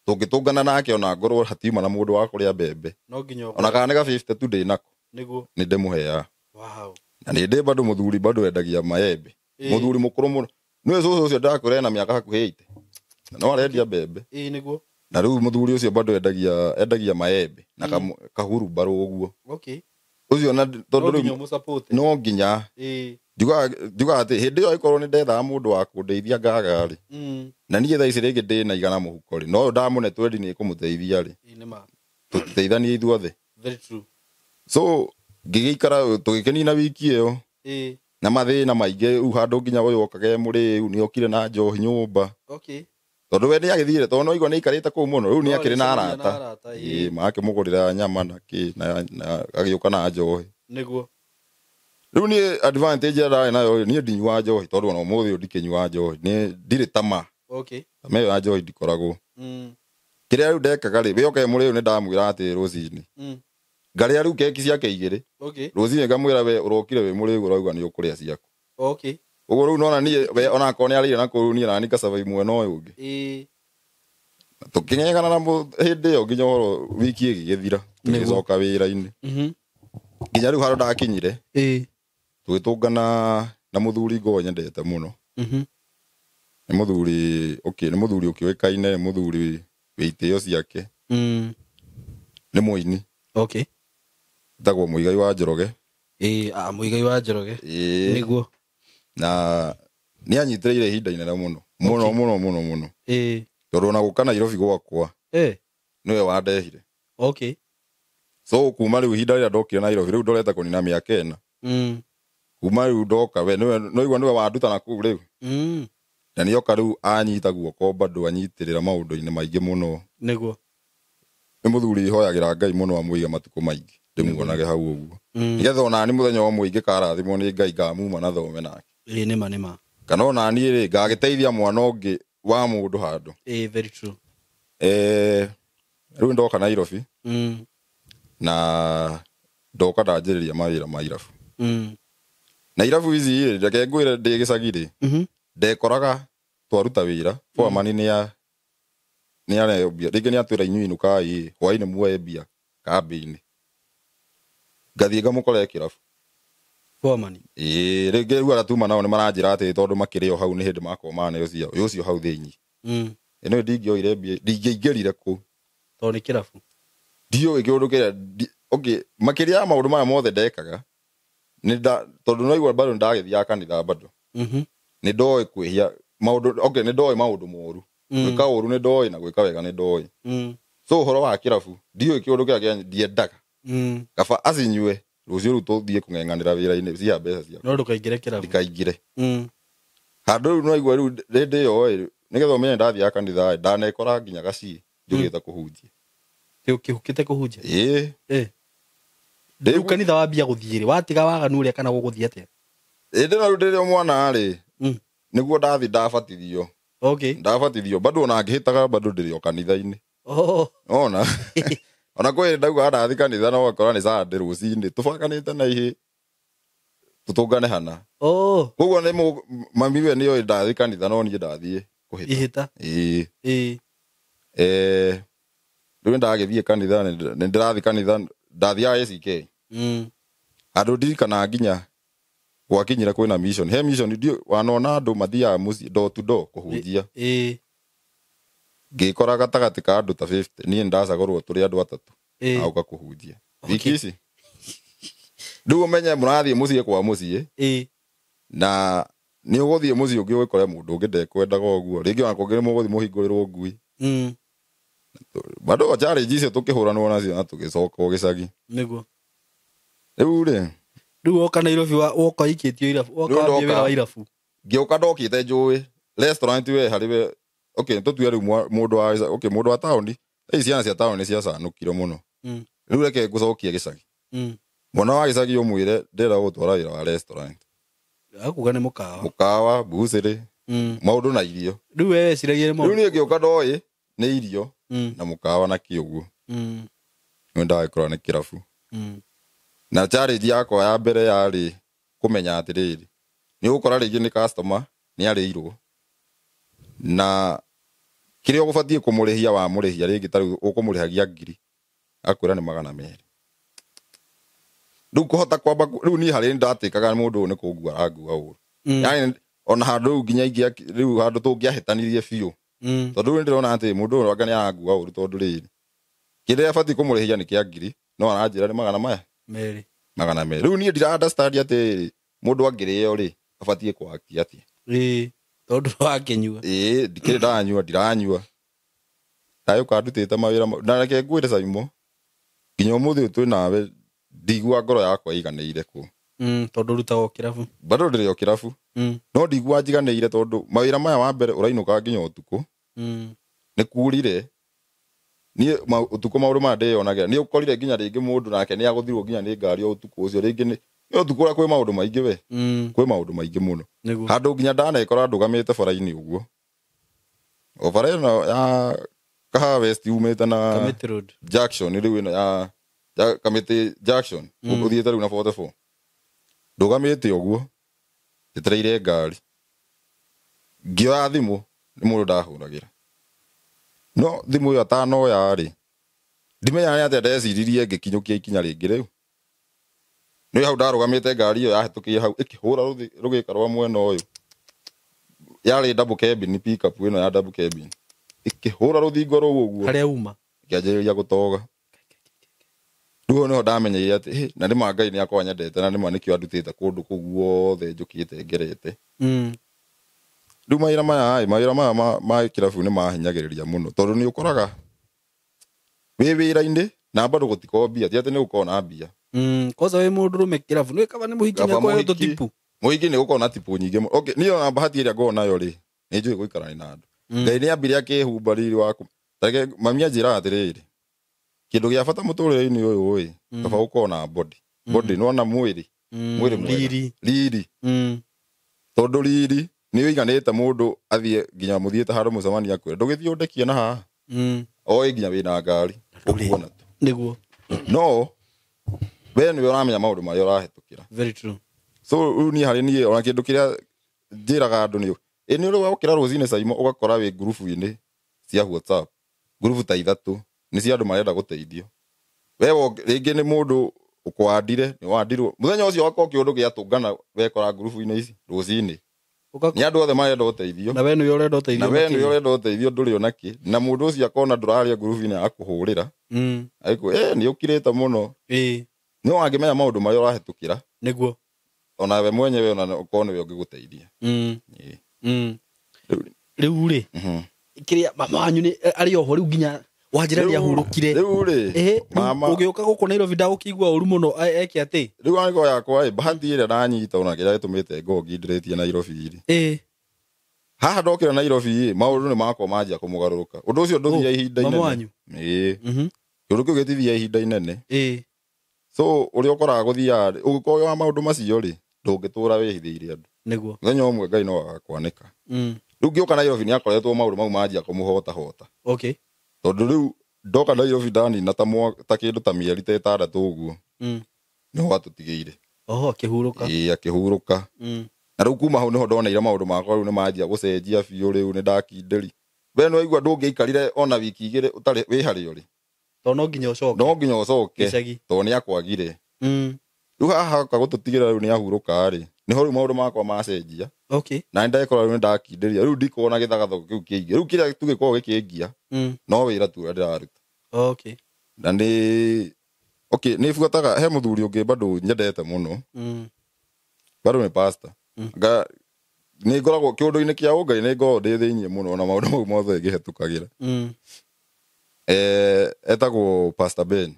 Tũngĩtũngana nake ona ngorwo hatiuma na mũndũ wa kũrĩa mbembe. No nginya Ona kana nĩ ga 50 tu ndĩ nako. Nĩguo. Nĩ ndĩmũheaga. Wow. Na nĩ ndĩ bado mũthuri bado endagia maembe. Mũthuri mũkũrũ mũno. Nĩwe cũcũ ũcio ndakwĩra ena mĩaka hakuhĩ 80. Na no arendia mbembe. Nĩguo. Na rĩu mũthuri ũcio bado endagia maembe na kahurumbarũ ũguo. Okay. Ũcio na tondũ No nginya rĩu ũmũsupport. no nginya. Njugaga atĩ hĩndĩ ĩyo angĩkorwo nĩ ndethaga mũndũ wa kũndeithia ngaga rĩ. Na niĩ thaa ici rĩngĩ ndĩ na igana mũhuko rĩ, no ndamũne twendi nĩ kũmũteithia rĩ. Nĩ ma. Tũteithanie ithuothe. Very true. So ngĩgĩikara tũgĩkĩnina wiki ĩyo. Na mathĩna maingĩ rĩu handũ nginya ũyũ okaga e mũrĩu, nĩ okire na njohi nyũmba. Okay. Tondũ we nĩ agĩthire, tondũ no igua nĩ aikarĩte kũu mũno, rĩu nĩ No, akĩrĩ na agĩcemania na arata. arata, ĩĩ. Ĩĩ, makĩmũgũrĩra nyama na kĩ, na agĩũka na njohi. Nĩguo. Rĩu niĩ advantage ĩrĩa ndarĩ nayo, niĩ ndinyuaga njohi, tondũ ona ũmũthĩ ũyũ ndikĩnyuaga njohi, niĩ ndirĩ tamaa. Tamaa ĩyo ya njohi ndikoragwo. Kĩrĩa rĩu ndekaga rĩ, we oke mũrĩu nĩ ndamwĩra atĩ rũcinĩ. Ngarĩa rĩu keki ciake igĩrĩ. Rũcinĩ ngamwĩra we ũrokire wĩ mũrĩu ũrauga nĩ ũkũrĩa ciaku. Ũguo rĩu nona niĩ we onakorwo nĩ arĩire na kũu niĩ nani ngasurvive mwena ũyũ ũngĩ. Tũkĩng'eng'ana na hĩndĩ ĩyo nginya ũhoro wiki ĩgĩgĩthira, tũgĩcoka wĩra-inĩ. Nginya rĩu handũ ndakinyire, tũgĩtũngana na mũthuri ngoragwo nyendete mũno. Nĩ mũthuri, okay, nĩ mũthuri ũkĩũĩkaine, nĩ mũthuri wĩ itĩo ciake. Nĩ mũini. Etagwo Mũigai wa Njoroge. Mũigai wa Njoroge. Nĩguo. Na nĩ anyitĩrĩire ihinda inene mũno. Mũno, mũno, mũno, mũno. Tondũ ona gũka Nairobi gwakwa, nĩwe wandehire. So kuma rĩu ihinda rĩrĩa ndokire Nairobi, rĩu ndorete kũnina mĩaka ĩna. Kuma rĩu ndoka, we nĩwe, no igua nĩwe wanduta na kũu rĩu. Na nĩoka rĩu anyita guoko bado anyitĩrĩra maũndũ-inĩ maingĩ mũno. Nĩguo. Nĩ mũthuri hoyagĩra Ngai mũno amũige matukũ maingĩ, ndĩmuonage hau ũguo. Nĩgetha ona niĩ mũthenya ũmwe ingĩkarathimwo nĩ Ngai ngamuma na thome nake. Nĩma, nĩma. Kana ona niĩ rĩ, ngagĩteithia mwana ũngĩ wa mũndũ handũ. Very true. Rĩu ndoka Nairobi. Na ndoka ndanjĩrĩria mawĩra ma irabu. Na irabu ici rĩ, reke ngwĩre ndĩ gĩcagi rĩ, ndekoraga twaruta wĩra, foreman nĩ areheo mbia. Rĩngĩ nĩ atwĩra inyuĩ inũkai, hwaĩ-inĩ muoe mbia kambĩ-inĩ. Ngathiĩ ngamũkora kĩrabu. Foreman. Rĩngĩ rĩu arĩa tuma nao nĩ maranjĩra atĩ tondũ makĩrĩ o hau nĩ hĩndĩ makorwo maneo ciao, ũyũ ũcio hau thĩinĩ. Ĩno ndingĩoire mbia, ndingĩingĩrire kũu. Tondũ nĩ kĩrabu. Ndiũĩ kĩũndũ kĩrĩa, okay, makĩria ya maũndũ maya mothe ndekaga, tondũ no igua bado ndagĩthiaga kanitha bado. Nĩ ndoĩ kwĩhia maũndũ, okay, nĩ ndoĩ maũndũ moru. Gwĩka ũru nĩ ndoĩ na gwĩka wega nĩ ndoĩ. So ũhoro wa kĩrabu, ndiũĩ kĩũndũ kĩrĩa kĩa ndiendaga. Kaba acinyue, rũciũ rũu tũthiĩ kũng'eng'anĩra wĩra-inĩ cia mbeca ciakwa. No ndũkaingĩre kĩrabu. Ndikaingĩre. Handũ rĩu no igua rĩu hĩndĩ ĩyo ĩ, nĩgetha ũmenye ndathiaga kanitha ĩ, ndanekora nginya gaciĩ njũkĩte kũhunjia. Ũkĩhukĩte kũhunjia? Ĩĩ. Rĩu kanitha wambia gũthiĩ rĩ, watiga waganu ũrĩa kana gũgũthiĩ atĩa? Hĩndĩ ĩno rĩu ndĩrĩ o mwana rĩ, nĩguo ndathi ndabatithio. Ndabatithio, bado ona ngĩhĩtaga bado ndĩrĩ o kanitha-inĩ. Ona. Ona kwĩ ndauga ndathi kanitha no ũgakora nĩ Sunday rũcinĩ, tũbanganĩte na ihĩ, tũtũngane hana. Koguo nĩ mami we nĩoĩ ndathi kanitha no niĩ ndathiĩ kũhĩta. Ihĩta. Ĩĩ. Rĩu ndagĩthiĩ kanitha, nĩ ndĩrathiĩ kanitha, ndathiaga ACK. Andũ ndirikanaga nginya gwakinyire kwĩna mission. He mission ndiũ, wanona andũ mathiaga mũciĩ door to door kũhunjia. Ngĩkora gatagatĩ ka andũ ta 50, niĩ ndacagũrwo tũrĩ andũ atatũ. Agũka kũhunjia. Wiki ici. Rĩu ũmenye mũrathiĩ mũciĩ kwa mũciĩ. Na nĩ ũgũthiĩ mũciĩ ũngĩ ũgĩkore mũndũ ũngĩ ndekwendaga ũguo. Rĩngĩ ona kũngĩ nĩ mũgũthiĩ mũhingũrĩrwo ngui. Bado challenge icio tũkĩhũranwo nacio na tũgĩcoka gĩcagi. Nĩguo. Rĩu rĩ, Rĩu woka Nairobi woka ikĩtio irabu, woka Rĩu wambie ndoka. wĩra wa irabu. Ngĩũka ndokĩte njũĩ restaurant we harĩ we, okay, tũtue rĩu mũndũ wa, okay, mũndũ wa taũni, ei ciana cia taũni ciacanũkire mũno. Rĩu reke ngũcokie gĩcagi. Mwana wa gĩcagi ũmwĩre ndĩrenda gũtwara wĩra wa restaurant, Akuga nĩ mũkawa. Mũkawa, mbucĩrĩ, maũndũ na irio. Rĩu we weciragia nĩ Rĩu maũndũ. niĩ ngĩũka ndoĩ nĩ irio na mũkawa na kĩ ũguo. Nĩ ndagĩkora nĩ kĩrabu. Na challenge yakwa ya mbere yarĩ kũmenya atĩrĩrĩ, nĩ ũgũkora rĩngĩ nĩ customer nĩ arĩirwo, na kĩrĩa ũgũbatiĩ kũmũrĩhia wamũrĩhia rĩngĩ ta rĩu ũkũmũrĩhagia 1,000, akwĩra nĩ 200. Rĩu kũhota kwamba rĩu niĩ harĩ ndatĩkaga mũndũ ũyũ nĩ kũngua arangua ũru. Yani ona handũ rĩu nginya rĩu handũ tũngĩahĩtanirie biũ. Tondũ rĩu nĩndĩrona atĩ mũndũ ũyũ anga nĩ arangua ũru, tondũ rĩrĩ kĩrĩa abatiĩ kũmũrĩhia nĩ kĩa 1,000, no aranjĩra nĩ magana maya. 200. 200. Rĩu niĩ ndira understand atĩ mũndũ angĩrĩo rĩ abatiĩ kwakia atĩa. Ĩĩ, tondũ wakĩnyua. Ĩĩ, ndikĩrĩ ndanyua, ndiranyua. Ndagĩũka ndutĩte mawĩra na reke ngwĩre Saimo, nginya ũmũthĩ ũyũ twĩ nawe ndigua ngoro yakwa ĩiganĩire kũ. Tondũ ũrutaga o kĩrabu. Bado ndĩrĩ o kĩrabu. No ndigua njiganĩire tondũ mawĩra maya wa mbere ũrainũka nginya ũtukũ. Nĩ kurire. Niĩ ũtukũ maũndũ maya ndĩyonagĩra. Nĩ ũkorire nginya rĩngĩ mũndũ nake nĩ agũthirwo nginya nĩ ngari o ũtukũ ũcio. Rĩngĩ nĩ ũtukũ ũrĩa kwĩ maũndũ maingĩ we. Kwĩ maũndũ maingĩ mũno. Nĩguo. Handũ nginya ndanekora ndũgamĩte bara-inĩ ũguo. O bara ĩno ya Kahawa West yumĩte na Kamĩtĩ Road. Junction rĩu ĩno ya Kamĩtĩ Junction. Ũthiĩte rĩu na 44. Ndũgamĩte ũguo njetereire ngari. Ngĩoya thimũ nĩ mũndũ ndahũragĩra. No thimũ ĩyo atanoya rĩ, ndimenyaga nĩ atĩa ndeciririe ngĩkinyũkia ikinya rĩngĩ rĩu. Nĩ hau ndarũgamĩte ngari ĩyo yahĩtũkĩire hau ĩkĩhũra rũgĩka rwa mwena ũyũ. Yarĩ double cabin, pickup ĩno ya double cabin. Ĩkĩhũra rũthingo rũu ũguo. Harĩa uma. Ĩkĩanjĩrĩria gũtoga. Rĩu hau nĩho ndamenyeire atĩ, hĩ, na nĩma Ngai nĩakorwo anyendete, na nĩma nĩkĩo andutĩte kũndũ kũu guothe njũkĩte ngerete. Rĩu mawĩra maya, mawĩra maya ma kĩrabu nĩ mahinyagĩrĩria mũno, tondũ nĩ ũkoraga wĩ wĩra-inĩ na bado gũtikorwo mbia, ti atĩ nĩ gũkorwo na mbia. Kwanza wĩ mũndũrũme kĩrabu, nĩ kaba nĩ mũhiki Kaba nĩ akũheo mũhiki. tũtipu. Mũhiki nĩ gũkorwo na tipu nyingĩ mũno. Okay, niĩ ona bahati ĩrĩa ngoragwo nayo rĩ, nĩ njũĩ gũikarania na andũ. Ngai nĩ ambire akĩhumba riri waku. Tareke mami anjĩraga atĩrĩrĩ, kĩndũ gĩa bata mũtũrĩre-inĩ ũyũ ĩ, kaba gũkorwo na body. Body, nĩwona mwĩrĩ. Mwĩrĩ mwega. Riri. Riri. Tondũ riri nĩ ũiganĩte mũndũ athiĩ nginya mũthiĩte handũ mũcemanio akwĩre, ndũgĩthiĩ ũndekie na haha. Oĩ nginya wĩna ngari, ũkuona tu. Nĩguo. No we nĩwe ũramenya maũndũ marĩa ũrahĩtũkĩra. Very true. So rĩu niĩ harĩ niĩ ona kĩndũ kĩrĩa njĩraga andũ nĩ ĩ, nĩ ũrĩ wokĩra rũcinĩ Saimo ũgakora wĩ ngurubu-inĩ cia WhatsApp, ngurubu ta 3 nĩ cia andũ marenda gũteithio. We rĩngĩ nĩ mũndũ ũkwandire, nĩ wandirwo. Mũthenya ũcio wakorwo kĩũndũ gĩatũngana wekora ngurubu-inĩ ici rũcinĩ. Nĩ andũ othe marenda ũteithio. Na we nĩwe ũrenda ũteithio Na we nĩwe makĩria. ũrenda ũteithio ndũrĩ ona kĩ. Na mũndũ ũcio akona ndũraria ngurubu-inĩ agakũhũrĩra. Agĩkwĩra, nĩ ũkirĩte mũno. No angĩmenya maũndũ marĩa ũrahĩtũkĩra. Nĩguo. Ona we mwenyewe ona ũkorwo nĩwe ũngĩgũteithia. Rĩu Rĩu rĩ, kĩrĩa mama wanyu nĩ arĩ oho rĩu nginya wanjĩra nĩ ahurũkire. Rĩu rĩ, mama Ũgĩũka gũkũ Nairobi ndagũkĩigua ũru mũno, eke atĩ? Rĩu angĩkorwo yakwa ĩ, bahati ĩrĩa ndanyita ona kĩrĩa gĩtũmĩte ngorwo ngindĩrĩtie Nairobi rĩ. Haha ndokĩra Nairobi ĩ, maũndũ nĩ makwa manjia kũmũgarũrũka. Ũndũ ũcio ndũthiaga ihinda Mama inene. wanyu? Kĩũndũ kĩu gĩtithiaga ihinda inene. So ũrĩa ũkoraga gũthiaga rĩ, ũngĩkorwo wĩ wa maũndũ macio rĩ, ndũngĩtũra wĩhithĩire andũ. Nĩguo. Mũthenya ũmwe Ngai no agakwanĩka. Rĩu ngĩũka Nairobi nĩakoretwo maũndũ mau manjia kũmũhotahota. Tondũ rĩu ndoka Nairobi ndanina ta kĩndũ ta mĩeri ta 6 ũguo. Nĩho atũtigĩire. Oho, akĩhurũka. Ĩĩ, akĩhurũka. Na rĩu kuma hau nĩho ndoneire maũndũ makwa rĩu nĩmanjia gũcenjia biũ, rĩu nĩndakindĩri. We nĩwaigua ndũngĩaikarire ona wiki 2 ũtarĩ wĩ harĩa ũrĩ. Tondũ no nginya ũcoke. No nginya ũcoke. Gĩcagi. Tondũ nĩakwagire. Rĩu haha oka gũtũtigĩra rĩu nĩahurũka rĩ, nĩho rĩu maũndũ makwa macenjia. Na nĩndekora rĩu nĩndakindĩria. Rĩu ndikorwo na gĩthagathago kĩu kĩingĩ. Rĩu kĩrĩa tu gĩkoragwo gĩkĩngia, no wĩra tu ũrĩa ndĩraruta. Na nĩ, okay, nĩ buataga, he mũthuri ũngĩ bado nyendete mũno. Bado nĩ pastor. Nga, nĩ ngoragwo kĩũndũ-inĩ kĩa ũngai, nĩ ngoragwo ndĩ thĩiniĩ mũno na maũndũ mau mothe ngĩhetũkagĩra. Etagwo Pastor Ben.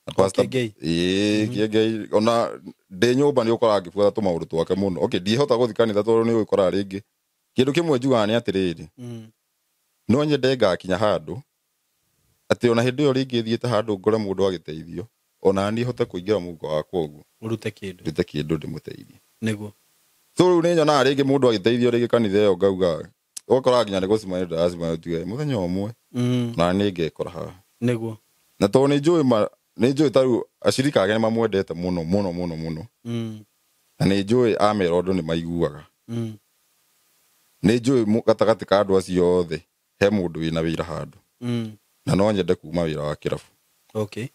Na Pastor Kĩengei. Ĩĩ, Kĩengei ona ndĩ nyũmba nĩ ũkoraga ngĩbuata tũmaũndũ twake mũno. Okay, ndihota gũthiĩ kanitha tondũ nĩ ũgĩkoraga rĩngĩ kĩndũ kĩmwe njugaga nĩ atĩrĩrĩ, no nyende ngakinya handũ atĩ ona hĩndĩ ĩyo rĩngĩ thiĩte handũ ngore mũndũ agĩteithio, ona niĩ hote kũingĩra mũhuko wakwa ũguo Ũrute kĩndũ. ndute kĩndũ ndĩmũteithie. Nĩguo. So rĩu nĩ nyonaga rĩngĩ mũndũ agĩteithio rĩngĩ kanitha ĩyo ngauga ũgakoraga nginya nĩ gũcemania ndĩracemania tuge mũthenya ũmwe na nĩ ngekora haha. Nĩguo. Na tondũ nĩ njũĩ ma nĩ njũĩ ta rĩu acirika ake nĩ mamwendete mũno mũno mũno mũno, na nĩ njũĩ amera ũndũ nĩ maiguaga. Nĩ njũĩ gatagatĩ ka andũ acio othe he mũndũ wĩna wĩra handũ, na no nyende kuma wĩra wa kĩrabu. Okay.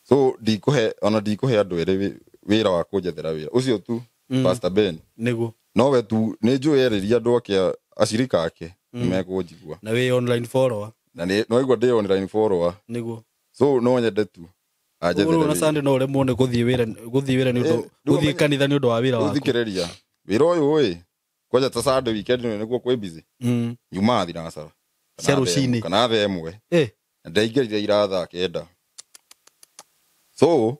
So ndikũhe ona ndikũhe andũ erĩ wĩra wa kũnjethera wĩra ũcio tu. Pastor Ben Nĩguo. nowe tu nĩ njũĩ erĩria andũ ake acirika ake nĩ mekũnjigua. Na wĩ online follower. Na nĩ no igua ndĩ online follower. Nĩguo. So no nyende tu anjethere Ũguo na wĩra. Sunday no ũremwo nĩ gũthiĩ wĩra, gũthiĩ wĩra nĩ ũndũ, gũthiĩ kanitha nĩ ũndũ wa wĩra waku. Thikĩrĩria wĩra ũyũ ĩ kwanja ta Sunday weekend nĩguo kwĩ busy. Nyumaga thinacara Cia rũcinĩ. kana thaa ĩmwe. Na ndaingĩrire ira thaa 9. So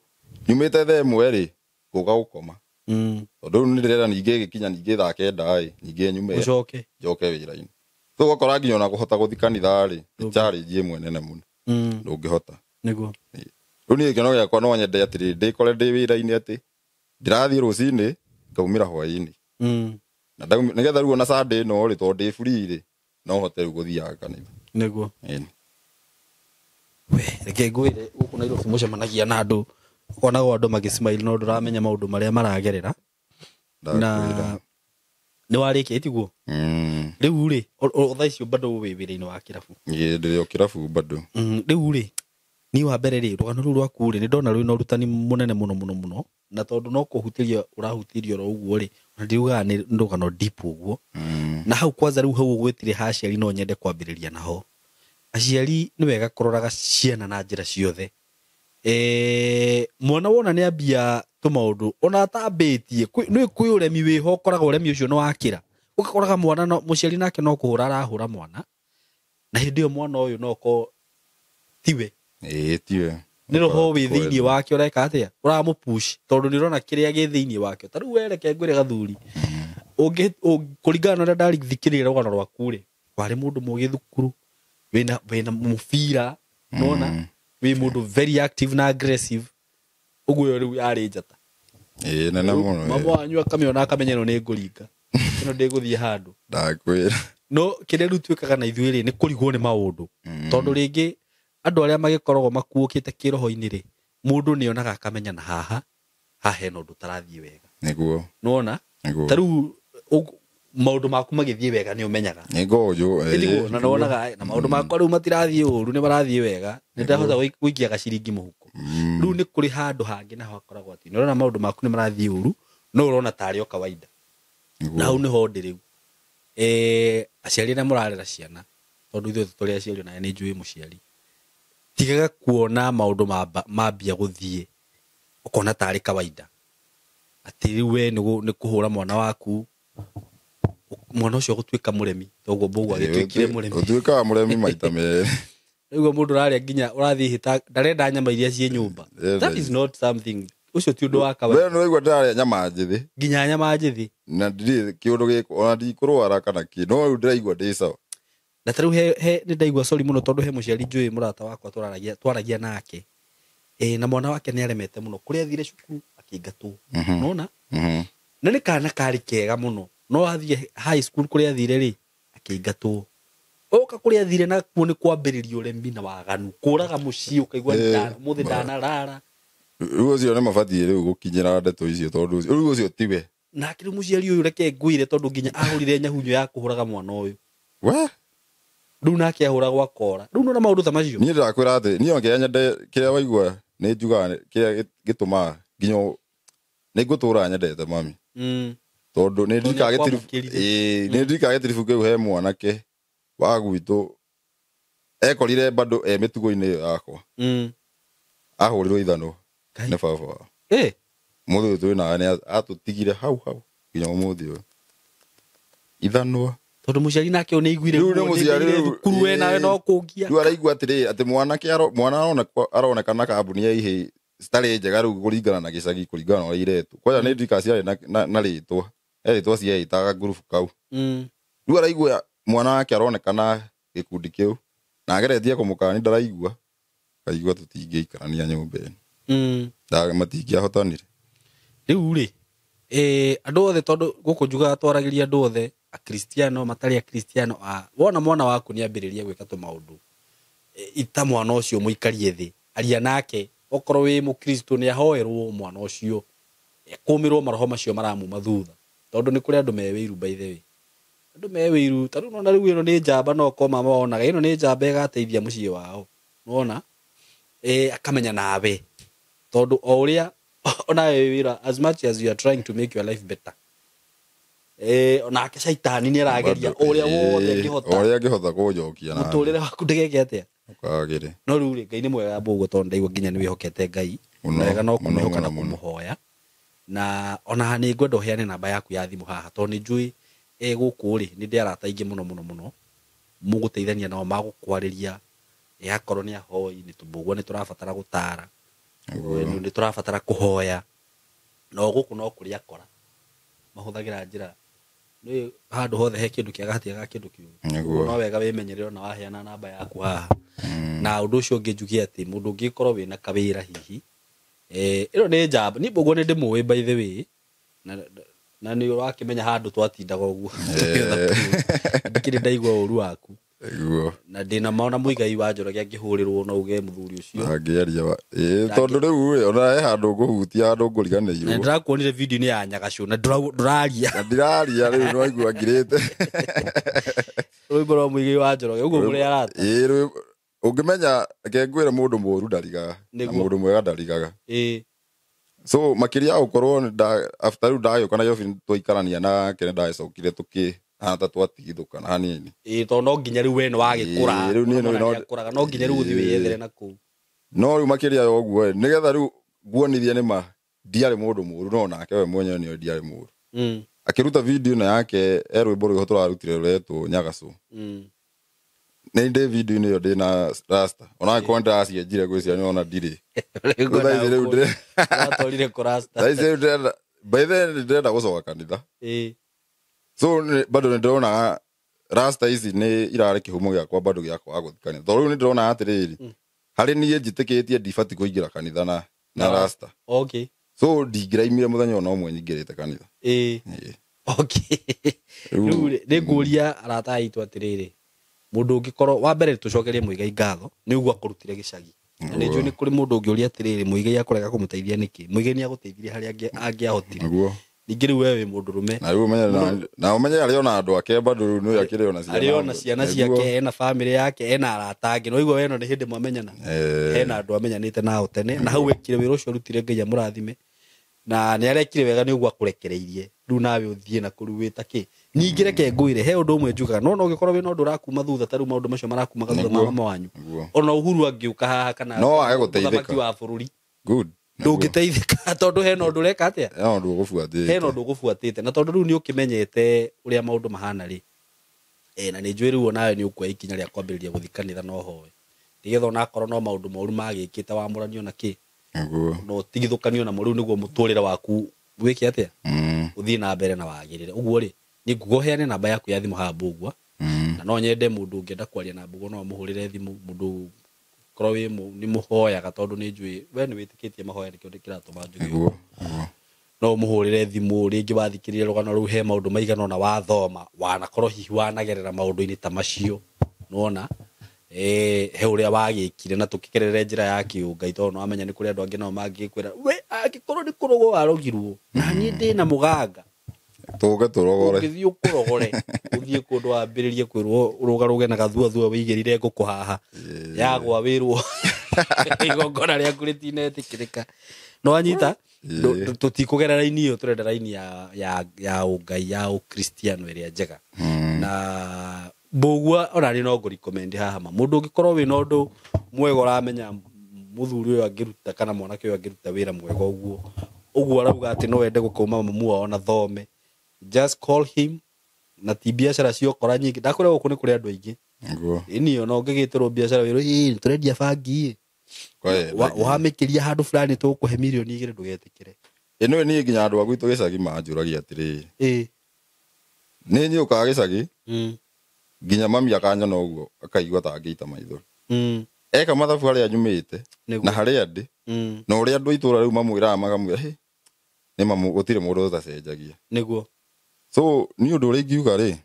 nyumĩte thaa ĩmwe rĩ ngũka gũkoma. Tondũ rĩu nĩndĩrera ningĩ ĩgĩkinya ningĩ thaa 9 ĩ ningĩ nyume Ũcoke. njoke wĩra-inĩ. So ũgakora nginya ona kũhota gũthiĩ kanitha rĩ nĩ challenge ĩmwe nene mũno. Ndũngĩhota. Nĩguo. Rĩu niĩ gĩkeno gĩakwa no nyende atĩrĩrĩ ndĩkore ndĩ wĩra-inĩ atĩ ndĩrathiĩ rũcinĩ ngaumĩra hwaĩ-inĩ. Na nĩgetha rĩu ona Sunday ĩno rĩ tondũ ndĩ free rĩ no hote rĩu gũthiaga kanitha. Nĩguo. Ĩni. We reke ngwĩre gũkũ Nairobi mũcemanagia na andũ ũkonagwo andũ magĩsmile no ndũramenya maũndũ marĩa maragerera. Na nĩ warĩkia tiguo? Rĩu rĩ thaa icio bado wĩ wĩra-inĩ wa kĩrabu? Ĩĩ ndĩrĩ o kĩrabu bado. Rĩu rĩ niĩ wa mbere rĩ rũgano rũu rwaku rĩ nĩ ndona rwĩna ũrutani mũnene mũno mũno mũno, na tondũ no kũhutĩria ũrahutĩria oro ũguo rĩ ona ndiugaga nĩ rũgano deep ũguo. Na hau kwanza rĩu hau ũgwĩtire ha aciari no nyende kwambĩrĩria naho. Aciari nĩ wega kũroraga ciana na njĩra ciothe. Mwana wona nĩ ambia tũmaũndũ ona atambĩtie nĩ kwĩ ũremi wĩho ũkoraga ũremi ũcio nĩ wakĩra. Ũgakoraga mwana no mũciari nake no kũhũra arahũra mwana, na hĩndĩ ĩyo mwana ũyũ no ko tiwe. Ĩĩ tiwe. Nĩ roho wĩ thĩinĩ wake ũreka atĩa? Ũramũpush tondũ nĩ ũrona kĩrĩa gĩ thĩinĩ wake. Ta rĩu we reke ngwĩre gathuri, kũringana na ũrĩa ndarithikĩrĩria rũgano rwaku rĩ, warĩ mũndũ mũgĩ thukuru, wĩna mũbira, nĩwona? Wĩ mũndũ very active na aggressive. Ũguo ĩyo rĩu yarĩ njata. Ĩĩ nene mũno. Mama wanyu akamĩona akamenya ĩno nĩ ngũringa, ĩno ndĩgũthiĩ handũ. Ndakwĩra. No kĩrĩa rĩu twĩkaga na ithuĩ rĩ nĩ kũrigwo nĩ maũndũ. Tondũ rĩngĩ andũ arĩa magĩkoragwo makuũkĩte kĩroho-inĩ rĩ, mũndũ nĩonaga akamenya na haha, haha hena ũndũ ũtarathiĩ wega. Nĩguo. Nĩwona? Nĩguo. Ta rĩu maũndũ maku magĩthiĩ wega nĩ ũmenyaga. Nĩ ngũnjũ, Nĩguo, na nĩwonaga, na maũndũ makwa rĩu matirathiĩ ũru, nĩ marathiĩ wega, nĩ ndahota gũikia gaciringi mũhuko. Rĩu nĩ kũrĩ handũ hangĩ naho hakoragwo atĩ nĩũrona maũndũ maku nĩ marathiĩ ũru, no ũrona tarĩ o kawaida. Nĩguo. Na hau nĩho ndĩ rĩu. Aciari arĩa mũrarera ciana, tondũ ithuĩ tũrĩ aciari ona nĩ njũĩ mũciari, tigaga kuona maũndũ mambia gũthiĩ ũkona tarĩ kawaida, atĩ rĩu we nĩ kũhũra mwana waku, mwana ũcio gũtuĩka mũremi, toguo Mbũgũ agĩtuĩkire mũremi. Ũtuĩkaga mũremi maita merĩ. Rĩu mũndũ ũrarĩa nginya ũrathiĩ hĩta ndarenda nyama iria ciĩ nyũmba. That is not something, ũcio ti ũndũ wa kawaida. We nĩwaigua ndĩrarĩa nyama njĩthĩ. Nginya nyama njĩthĩ. Na ndirĩ kĩũndũ gĩkũ, ona ndikũrwara kana kĩ, no rĩu ndĩraigua ndĩ sawa. Na ta rĩu he nĩ ndaigua sorry mũno tondũ he mũciari njũĩ mũrata wakwa twaragia nake. Na mwana wake nĩ aremete mũno, kũrĩa athire cukuru akĩingatwo. Nĩwona? Na nĩ kana karĩ kega mũno, no athiĩ high school kũrĩa athire rĩ akĩingatwo. Oka kũrĩa athire nakuo nĩ kwambĩrĩria ũremi na waganu, kũraga mũciĩ ũkaigua mũthĩ ndanarara. Rĩu ũcio nĩ mabatiĩ rĩu gũkinyĩra ndeto icio tondũ rĩu ũcio tiwe. Nake rĩu mũciari ũyũ reke ngwĩre tondũ nginya ahũrire nyahunyo ya kũhũraga mwana ũyũ. We? Rĩu nake ahũragwo akora. Rĩu nĩwona maũndũ ta macio? Niĩ ndĩrakwĩra atĩ niĩ kĩrĩa nyende, kĩrĩa waigua nĩ njugaga kĩrĩa gĩtũmaga nginya nĩ ngũtũra nyendete mami. Tondũ nĩ ndirikanaga Tondũ gĩtiribu, nĩakwamũkĩrire. ĩĩ, nĩ ndirikanaga gĩtiribu kĩu he mwanake wa gwitũ ekorire bado e mĩtugo-inĩ ĩyo yakwa. Ahũrirwo ithanwa Ngai. nĩ baba wao. Mũthĩ ũyũ twĩ nawe nĩ atũtigire hau hau nginya ũmũthĩ ũyũ. Ithanwa. Tondũ mũciari nake nĩ aiguire Rĩu nĩ ruo, nĩ mũciari aiguire rĩu, thukuru we nawe no kũngia. Rĩu araigua atĩrĩ, atĩ mwanake mwana aronekana kambuni ya ihĩ citarĩ njega rĩu kũringana na gĩcagi, kũringana na ũrĩa iretwo. Kwanja nĩ ndika ciarĩ na rĩtwa, he rĩtwa cieĩtaga ngurubu kau. Rĩu araigua mwana wake aronekana gĩkundi kĩu na ageretie kũmũkani ndaraigua, kaigua tũtingĩikarania nyũmba ĩno. Matingĩahotanire. Rĩu rĩ andũ othe, tondũ gũkũ njugaga twaragĩria andũ othe akristiano matarĩ akristiano, wona mwana waku nĩ ambĩrĩria gwĩka tũmaũndũ, ita mwana ũcio mũikarie thĩ, aria nake, okorwo wĩ mũkristo nĩ ahoerwo mwana ũcio, kũmĩrwo maroho macio maramuma thutha, tondũ nĩ kũrĩ andũ me wĩiru, by the way, andũ me wĩiru. Ta rĩu nona rĩu ĩno nĩ njamba, no ko mama wonaga ĩno nĩ njamba ĩgateithia mũciĩ wao, nĩwona akamenya nawe, tondũ o ũrĩa onawe wĩra, as much as you are trying to make your life better, onake caitani nĩ arageria ũrĩa wothe angĩhota, ũrĩa angĩhota kũnjokia na mũtũrĩre waku ndũgeke atĩa, ũkagĩre. No rĩu rĩ, Ngai nĩ mwega mbũguo, tondũ ndaigua nginya nĩ wĩhokete Ngai wega, no kũmwĩhoka na kũmũhoya. Na ona nĩ ngwenda ũheane namba yaku ya thimũ haha, tondũ nĩ njũĩ gũkũ rĩ nĩ ndĩ arata aingĩ mũno mũno mũno mũgũteithania nao, magũkwarĩria, akorwo nĩ ahoi nĩ tũmbũguo, nĩ tũrabatara gũtara, nĩ tũrabatara kũhoya, no gũkũ no kũrĩ akora mahũthagĩra njĩra nĩ handũ hothe he kĩndũ kĩega hatiaga kĩndũ kĩũru, no wega wĩmenyerere ona waheana namba yaku haha. Na ũndũ ũcio ũngĩ njuge atĩ mũndũ ũngĩkorwo wĩna kawĩra hihi, ĩno nĩ njamba, niĩ mbũguo nĩ ndĩmũĩ by the way, na nĩ ũrakĩmenya handũ twatindaga ũguo ndikĩrĩ ndaigua ũru waku, na ndĩna maona Mũigai wa Njoroge angĩhũrĩrwo no uge mũthuri ũcio angĩaria, tondũ rĩu ona he handũ ngũhutia, handũ ngũriganĩirwo. Na ndĩrakuonire video-inĩ ya Nyagacũ na ndũraria, na ndiraria rĩu nĩwaigua ngirĩte rwĩmbo rwa Mũigai wa Njoroge ũguo mũrĩ arata. Ũngĩmenya, reke ngwĩre, mũndũ mũũru ndarigaga na mũndũ mwega ndarigaga. So makĩria gũkorwo after rĩu ndagĩũka Nairobi twaikarania nake nĩ ndagĩcokire tũkĩhana ta twatigithũkana hanini. Tondũ no nginya rĩu we nĩ wagĩkũra, rĩu niĩ nĩakũraga, no nginya rĩu ũthiĩ wĩyethere na kũu. No rĩu makĩria ya ũguo nĩgetha rĩu nguonithie nĩ ma ndiarĩ mũndũ mũũru, no nake we mwenyewe nĩoĩ ndiarĩ mũũru. Akĩruta video ĩno yake e rwĩmbo rũrĩa tũrarutire rũretwo Nyagacũ. Nĩ ndĩ video-inĩ ĩyo ndĩ na rasta, ona angĩkorwo nĩndĩracienjire gwĩciria nĩwona ndirĩ. Watwarire kũ rasta. Thaa ici rĩu ndĩrenda, by the way ndĩrenda gũcoka kanitha. So bado nĩ ndĩrona rasta ici nĩ irarĩ kĩhumo gĩakwa bado gĩa kwaga gũthiĩ kanitha, tondũ rĩu nĩ ndĩrona atĩrĩrĩ, harĩ niĩ njĩtĩkĩtie ndibatiĩ kũingĩra kanitha na rasta. Okay. So ndingĩraimire mũthenya ona ũmwe nyingĩrĩte kanitha. Okay. Rĩu nĩ ngũria arata aitũ atĩrĩrĩ, mũndũ ũngĩkorwo wa mbere tũcokerie Mũigai ngatho nĩ ũguo akũrutire gĩcagi. Na nĩ njũĩ nĩ kũrĩ mũndũ ũngĩũria atĩrĩrĩ, Mũigai akũrega kũmũteithia nĩkĩ? Mũigai nĩ agũteithirie harĩa angĩahotire. Ningĩ rĩu we wĩ mũndũrũme. Na rĩu ũmenye, na ũmenye arĩ ona andũ ake bado rĩu nĩ akĩrĩ ona ciana. Arĩ ona ciana ciake, ena family yake, ena arata angĩ. No igua we no nĩ hĩndĩ mwamenyana. Hena andũ amenyanĩte nao tene, na hau ekire wĩra ũcio arutire, Ngai amũrathime. Na nĩ arekire wega nĩ ũguo akũrekereirie. Rĩu nawe ũthiĩ na kũu wĩ ta kĩ. Ningĩ reke ngwĩre, he ũndũ ũmwe njugaga, no ũngĩkorwo wĩna ũndũ ũrakuma thutha, ta rĩu maũndũ macio marakumaga thutha ma mama wanyu, ona Uhuru angĩũka haha kana no age gũteithĩka, mũthamaki wa bũrũri, good, ndũngĩteithĩka tondũ hena ũndũ ũreka atĩa, hena ũndũ ũgũbuatĩte, hena ũndũ ũgũbuatĩte. Na tondũ rĩu nĩ ũkĩmenyete ũrĩa maũndũ mahana rĩ, na nĩ njũĩ rĩu onawe nĩ ũkuoya ikinya rĩa kwambĩrĩria gũthiĩ kanitha na ũhoe, nĩgetha onakorwo no maũndũ moru magĩkĩte wamũranio na kĩ, no ũtigithũkanio namo, rĩu nĩguo mũtũrĩre waku wĩke atĩa, ũthiĩ na mbere na wagĩrĩre. Ũguo rĩ, nĩ nguga ũheane namba yaku ya thimũ haha Mbũgua, na no nyende mũndũ ũngĩenda kwaria na Mbũgua no amũhũrĩre thimũ, mũndũ korwo wĩ nĩ mũhoyaga, tondũ nĩ njũĩ we nĩ wĩtĩkĩtie mahoya, nĩkĩo kĩratũma njuge ũguo. No ũmũhũrĩre thimũ rĩngĩ wathikĩrĩria rũgano rũu, he maũndũ maigana ũna wathoma, wanakorwo hihi wanagerera maũndũ-inĩ ta macio, nĩwona he ũrĩa wagĩkire, na tũkĩgerere njĩra ya kĩũngai, tondũ nĩwamenya nĩ kũrĩ andũ angĩ nao mangĩkwĩra we angĩkorwo nĩ kũrogwo warogirwo, na niĩ ndĩna mũganga, tũke tũrogore, ũngĩthiĩ ũkũrogore, ũthiĩ kũndũ wambĩrĩrie kwĩrwo ũrũgarũge na gathuathua wĩigĩrĩre ngũkũ haha, yagwa wĩrwo igongona rĩaku rĩtinetĩkĩrĩka. No wanyita, tũtikũgerera raini ĩyo, tũrenda raini ya ũngai, ya ũkristiano ĩrĩa njega. Na Mbũgua ona niĩ no ngũ-recommend haha ma, mũndũ ũngĩkorwo wĩna ũndũ mwega ũramenya mũthuri ũyũ angĩruta kana mwanake ũyũ angĩruta wĩra mwega ũguo, ũguo arauga atĩ no wende gũkũma mamu wao na thome, just call him. Na ti biacara ciokora nyingĩ, ndakwĩra gũkũ nĩ kũrĩ andũ aingĩ. Ĩni ona ũngĩgĩtĩrwo biacara wĩrwo, ĩ tũrendia bangi ĩ, Wamĩkĩria handũ fulani tũgũkũhe mirioni 2 ndũgetĩkĩre. Ĩno niĩ nginya andũ a gwitũ gĩcagi manjũragia atĩrĩrĩ, nĩ nyũkaga gĩcagi nginya mami akanyona ũguo akaigua ta angĩita maithori. Eka mathabu harĩa nyumĩte na harĩa ndĩ na ũrĩa andũ a itũũra rĩu mamwĩraga makamwĩra hĩ nĩ mamu gũtirĩ mũndũ ũtacenjagia. Nĩguo. So niĩ ũndũ ũrĩa ingiuga rĩ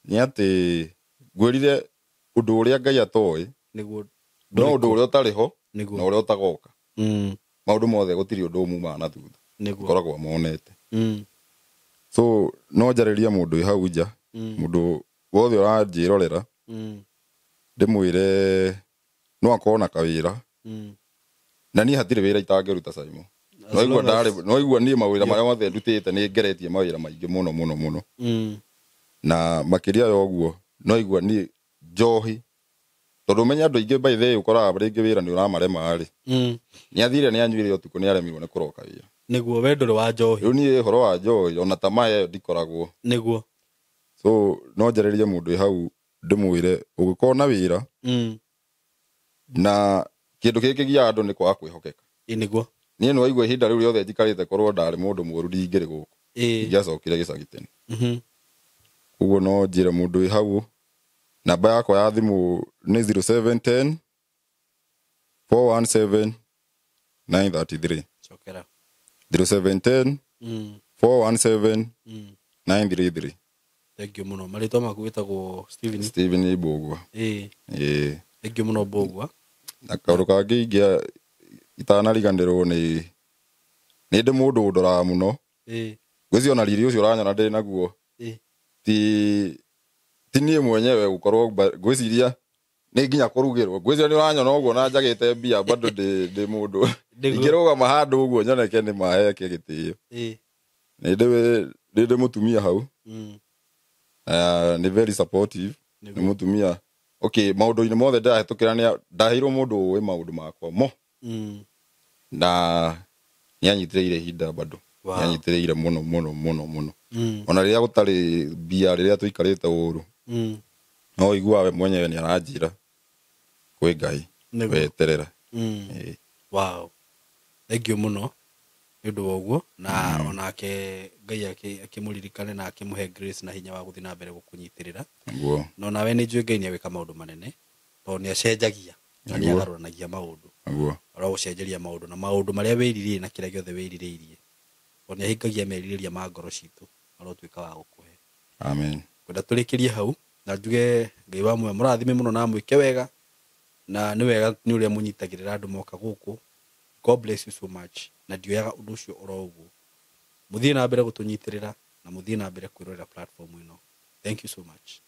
nĩ atĩ ngwĩrire ũndũ ũrĩa Ngai atoĩ nĩguo no ũndũ ũrĩa ũtarĩ ho na nĩguo ũrĩa ũtagoka. Maũndũ mothe gũtirĩ ũndũ umumaga na thutha, nĩguo ngoragwo monete. So no njarĩrie mũndũ wĩ hau nja, mũndũ wothe ũranjĩrorera ndĩmwĩre no akorwo na kawĩra na niĩ hatirĩ wĩra itangĩruta Simon. As No igua long as- ndarĩ no igua niĩ mawĩra marĩa mothe ndutĩte nĩ ngeretie mawĩra maingĩ mũno mũno mũno na makĩria ya ũguo no igua niĩ njohi tondũ ũmenye andũ aingĩ by the way ũkoraga rĩngĩ wĩra nĩ ũramarema rĩ nĩ athire nĩ anyuire ũtukũ nĩ aremirwo nĩ kũroka wĩra. Nĩguo we ndũrĩ wa njohi. Rĩu niĩ ũhoro wa njohi ona tamaa ĩyo ndikoragwo. Nĩguo. So no njarĩrie mũndũ wĩ hau ndĩmwĩre ũngĩkorwo na wĩra na kĩndũ kĩngĩ kĩgiaga andũ nĩ kwaga kwĩhokeka. Ĩ nĩguo. Niĩ nĩ waigua ihinda rĩu rĩothe njikarĩte korwo ndarĩ mũndũ mũũru ndingĩrĩ gũkũ, ingĩacokire gĩcagi tene. Koguo no njĩre mũndũ wĩ hau namba yakwa ya thimũ nĩ 0710 417 933. Cokera. 0710 417 933. Thank you mũno. Marĩtwa maku wĩtagwo Steven? Steven Mbũgua. Ĩ. Ĩĩ. Thank you mũno Mbũgua. Na kaũndũ kangĩ ingĩa itanariganĩrwo nĩ ndĩ mũndũ ũndoraga mũno. Ngwĩciria ona riri ũcio ũranyona ndĩ naguo ti niĩ mwenyewe gũkorwo ngwĩciria nĩ nginya kũrugĩrwo. Ngwĩciria nĩ ũranyona ũguo na njagĩte mbia bado ndĩ mũndũ. Nĩguo. Ingĩrũgama handũ ũguo nyoneke nĩ maheke gĩtĩo. Nĩ ndĩ mũtumia hau. Nĩ very supportive. Nĩ mũtumia. Okay, maũndũ-inĩ mothe ndĩrahĩtũkĩra nĩ ndaheirwo mũndũ ũĩ maũndũ makwa mo. Na nĩ anyitĩrĩire ihinda bado. Wow. Nĩ anyitĩrĩire mũno mũno mũno mũno. Ona rĩrĩa gũtarĩ mbia rĩrĩa tũikarĩte ũru. No ũiguaga we mwenyewe nĩ aranjĩra kwĩ Ngai. Nĩguo. Weterera. Ĩĩ. Wow. Thank you mũno nĩ ũndũ wa ũguo na onake Ngai akĩmũririkane na akĩmũhe grace na hinya wa gũthiĩ na mbere gũkũnyitĩrĩra. Nĩguo. No nawe nĩ njũĩ Ngai nĩ agwĩka maũndũ manene tondũ nĩ acenjagia na nĩ Nĩguo. agarũranagia maũndũ. Nĩguo. Arogũcenjeria maũndũ na maũndũ marĩa wĩrirĩirie na kĩrĩa gĩothe wĩrirĩirie. Tondũ nĩ ahingagia merirĩria ma ngoro citũ arotuĩka wa gũkũhe. Amen. Ngwenda tũrĩkĩrie hau na njuge Ngai wa muoyo mũrathime mũno na amwĩke wega na nĩ wega nĩ ũrĩa mũnyitagĩrĩra andũ moka gũkũ. God bless you so much na ndioyaga ũndũ ũcio oro ũguo. Mũthiĩ na mbere gũtũnyitĩrĩra na mũthiĩ na mbere kwĩrorera platform ĩno. Thank you so much.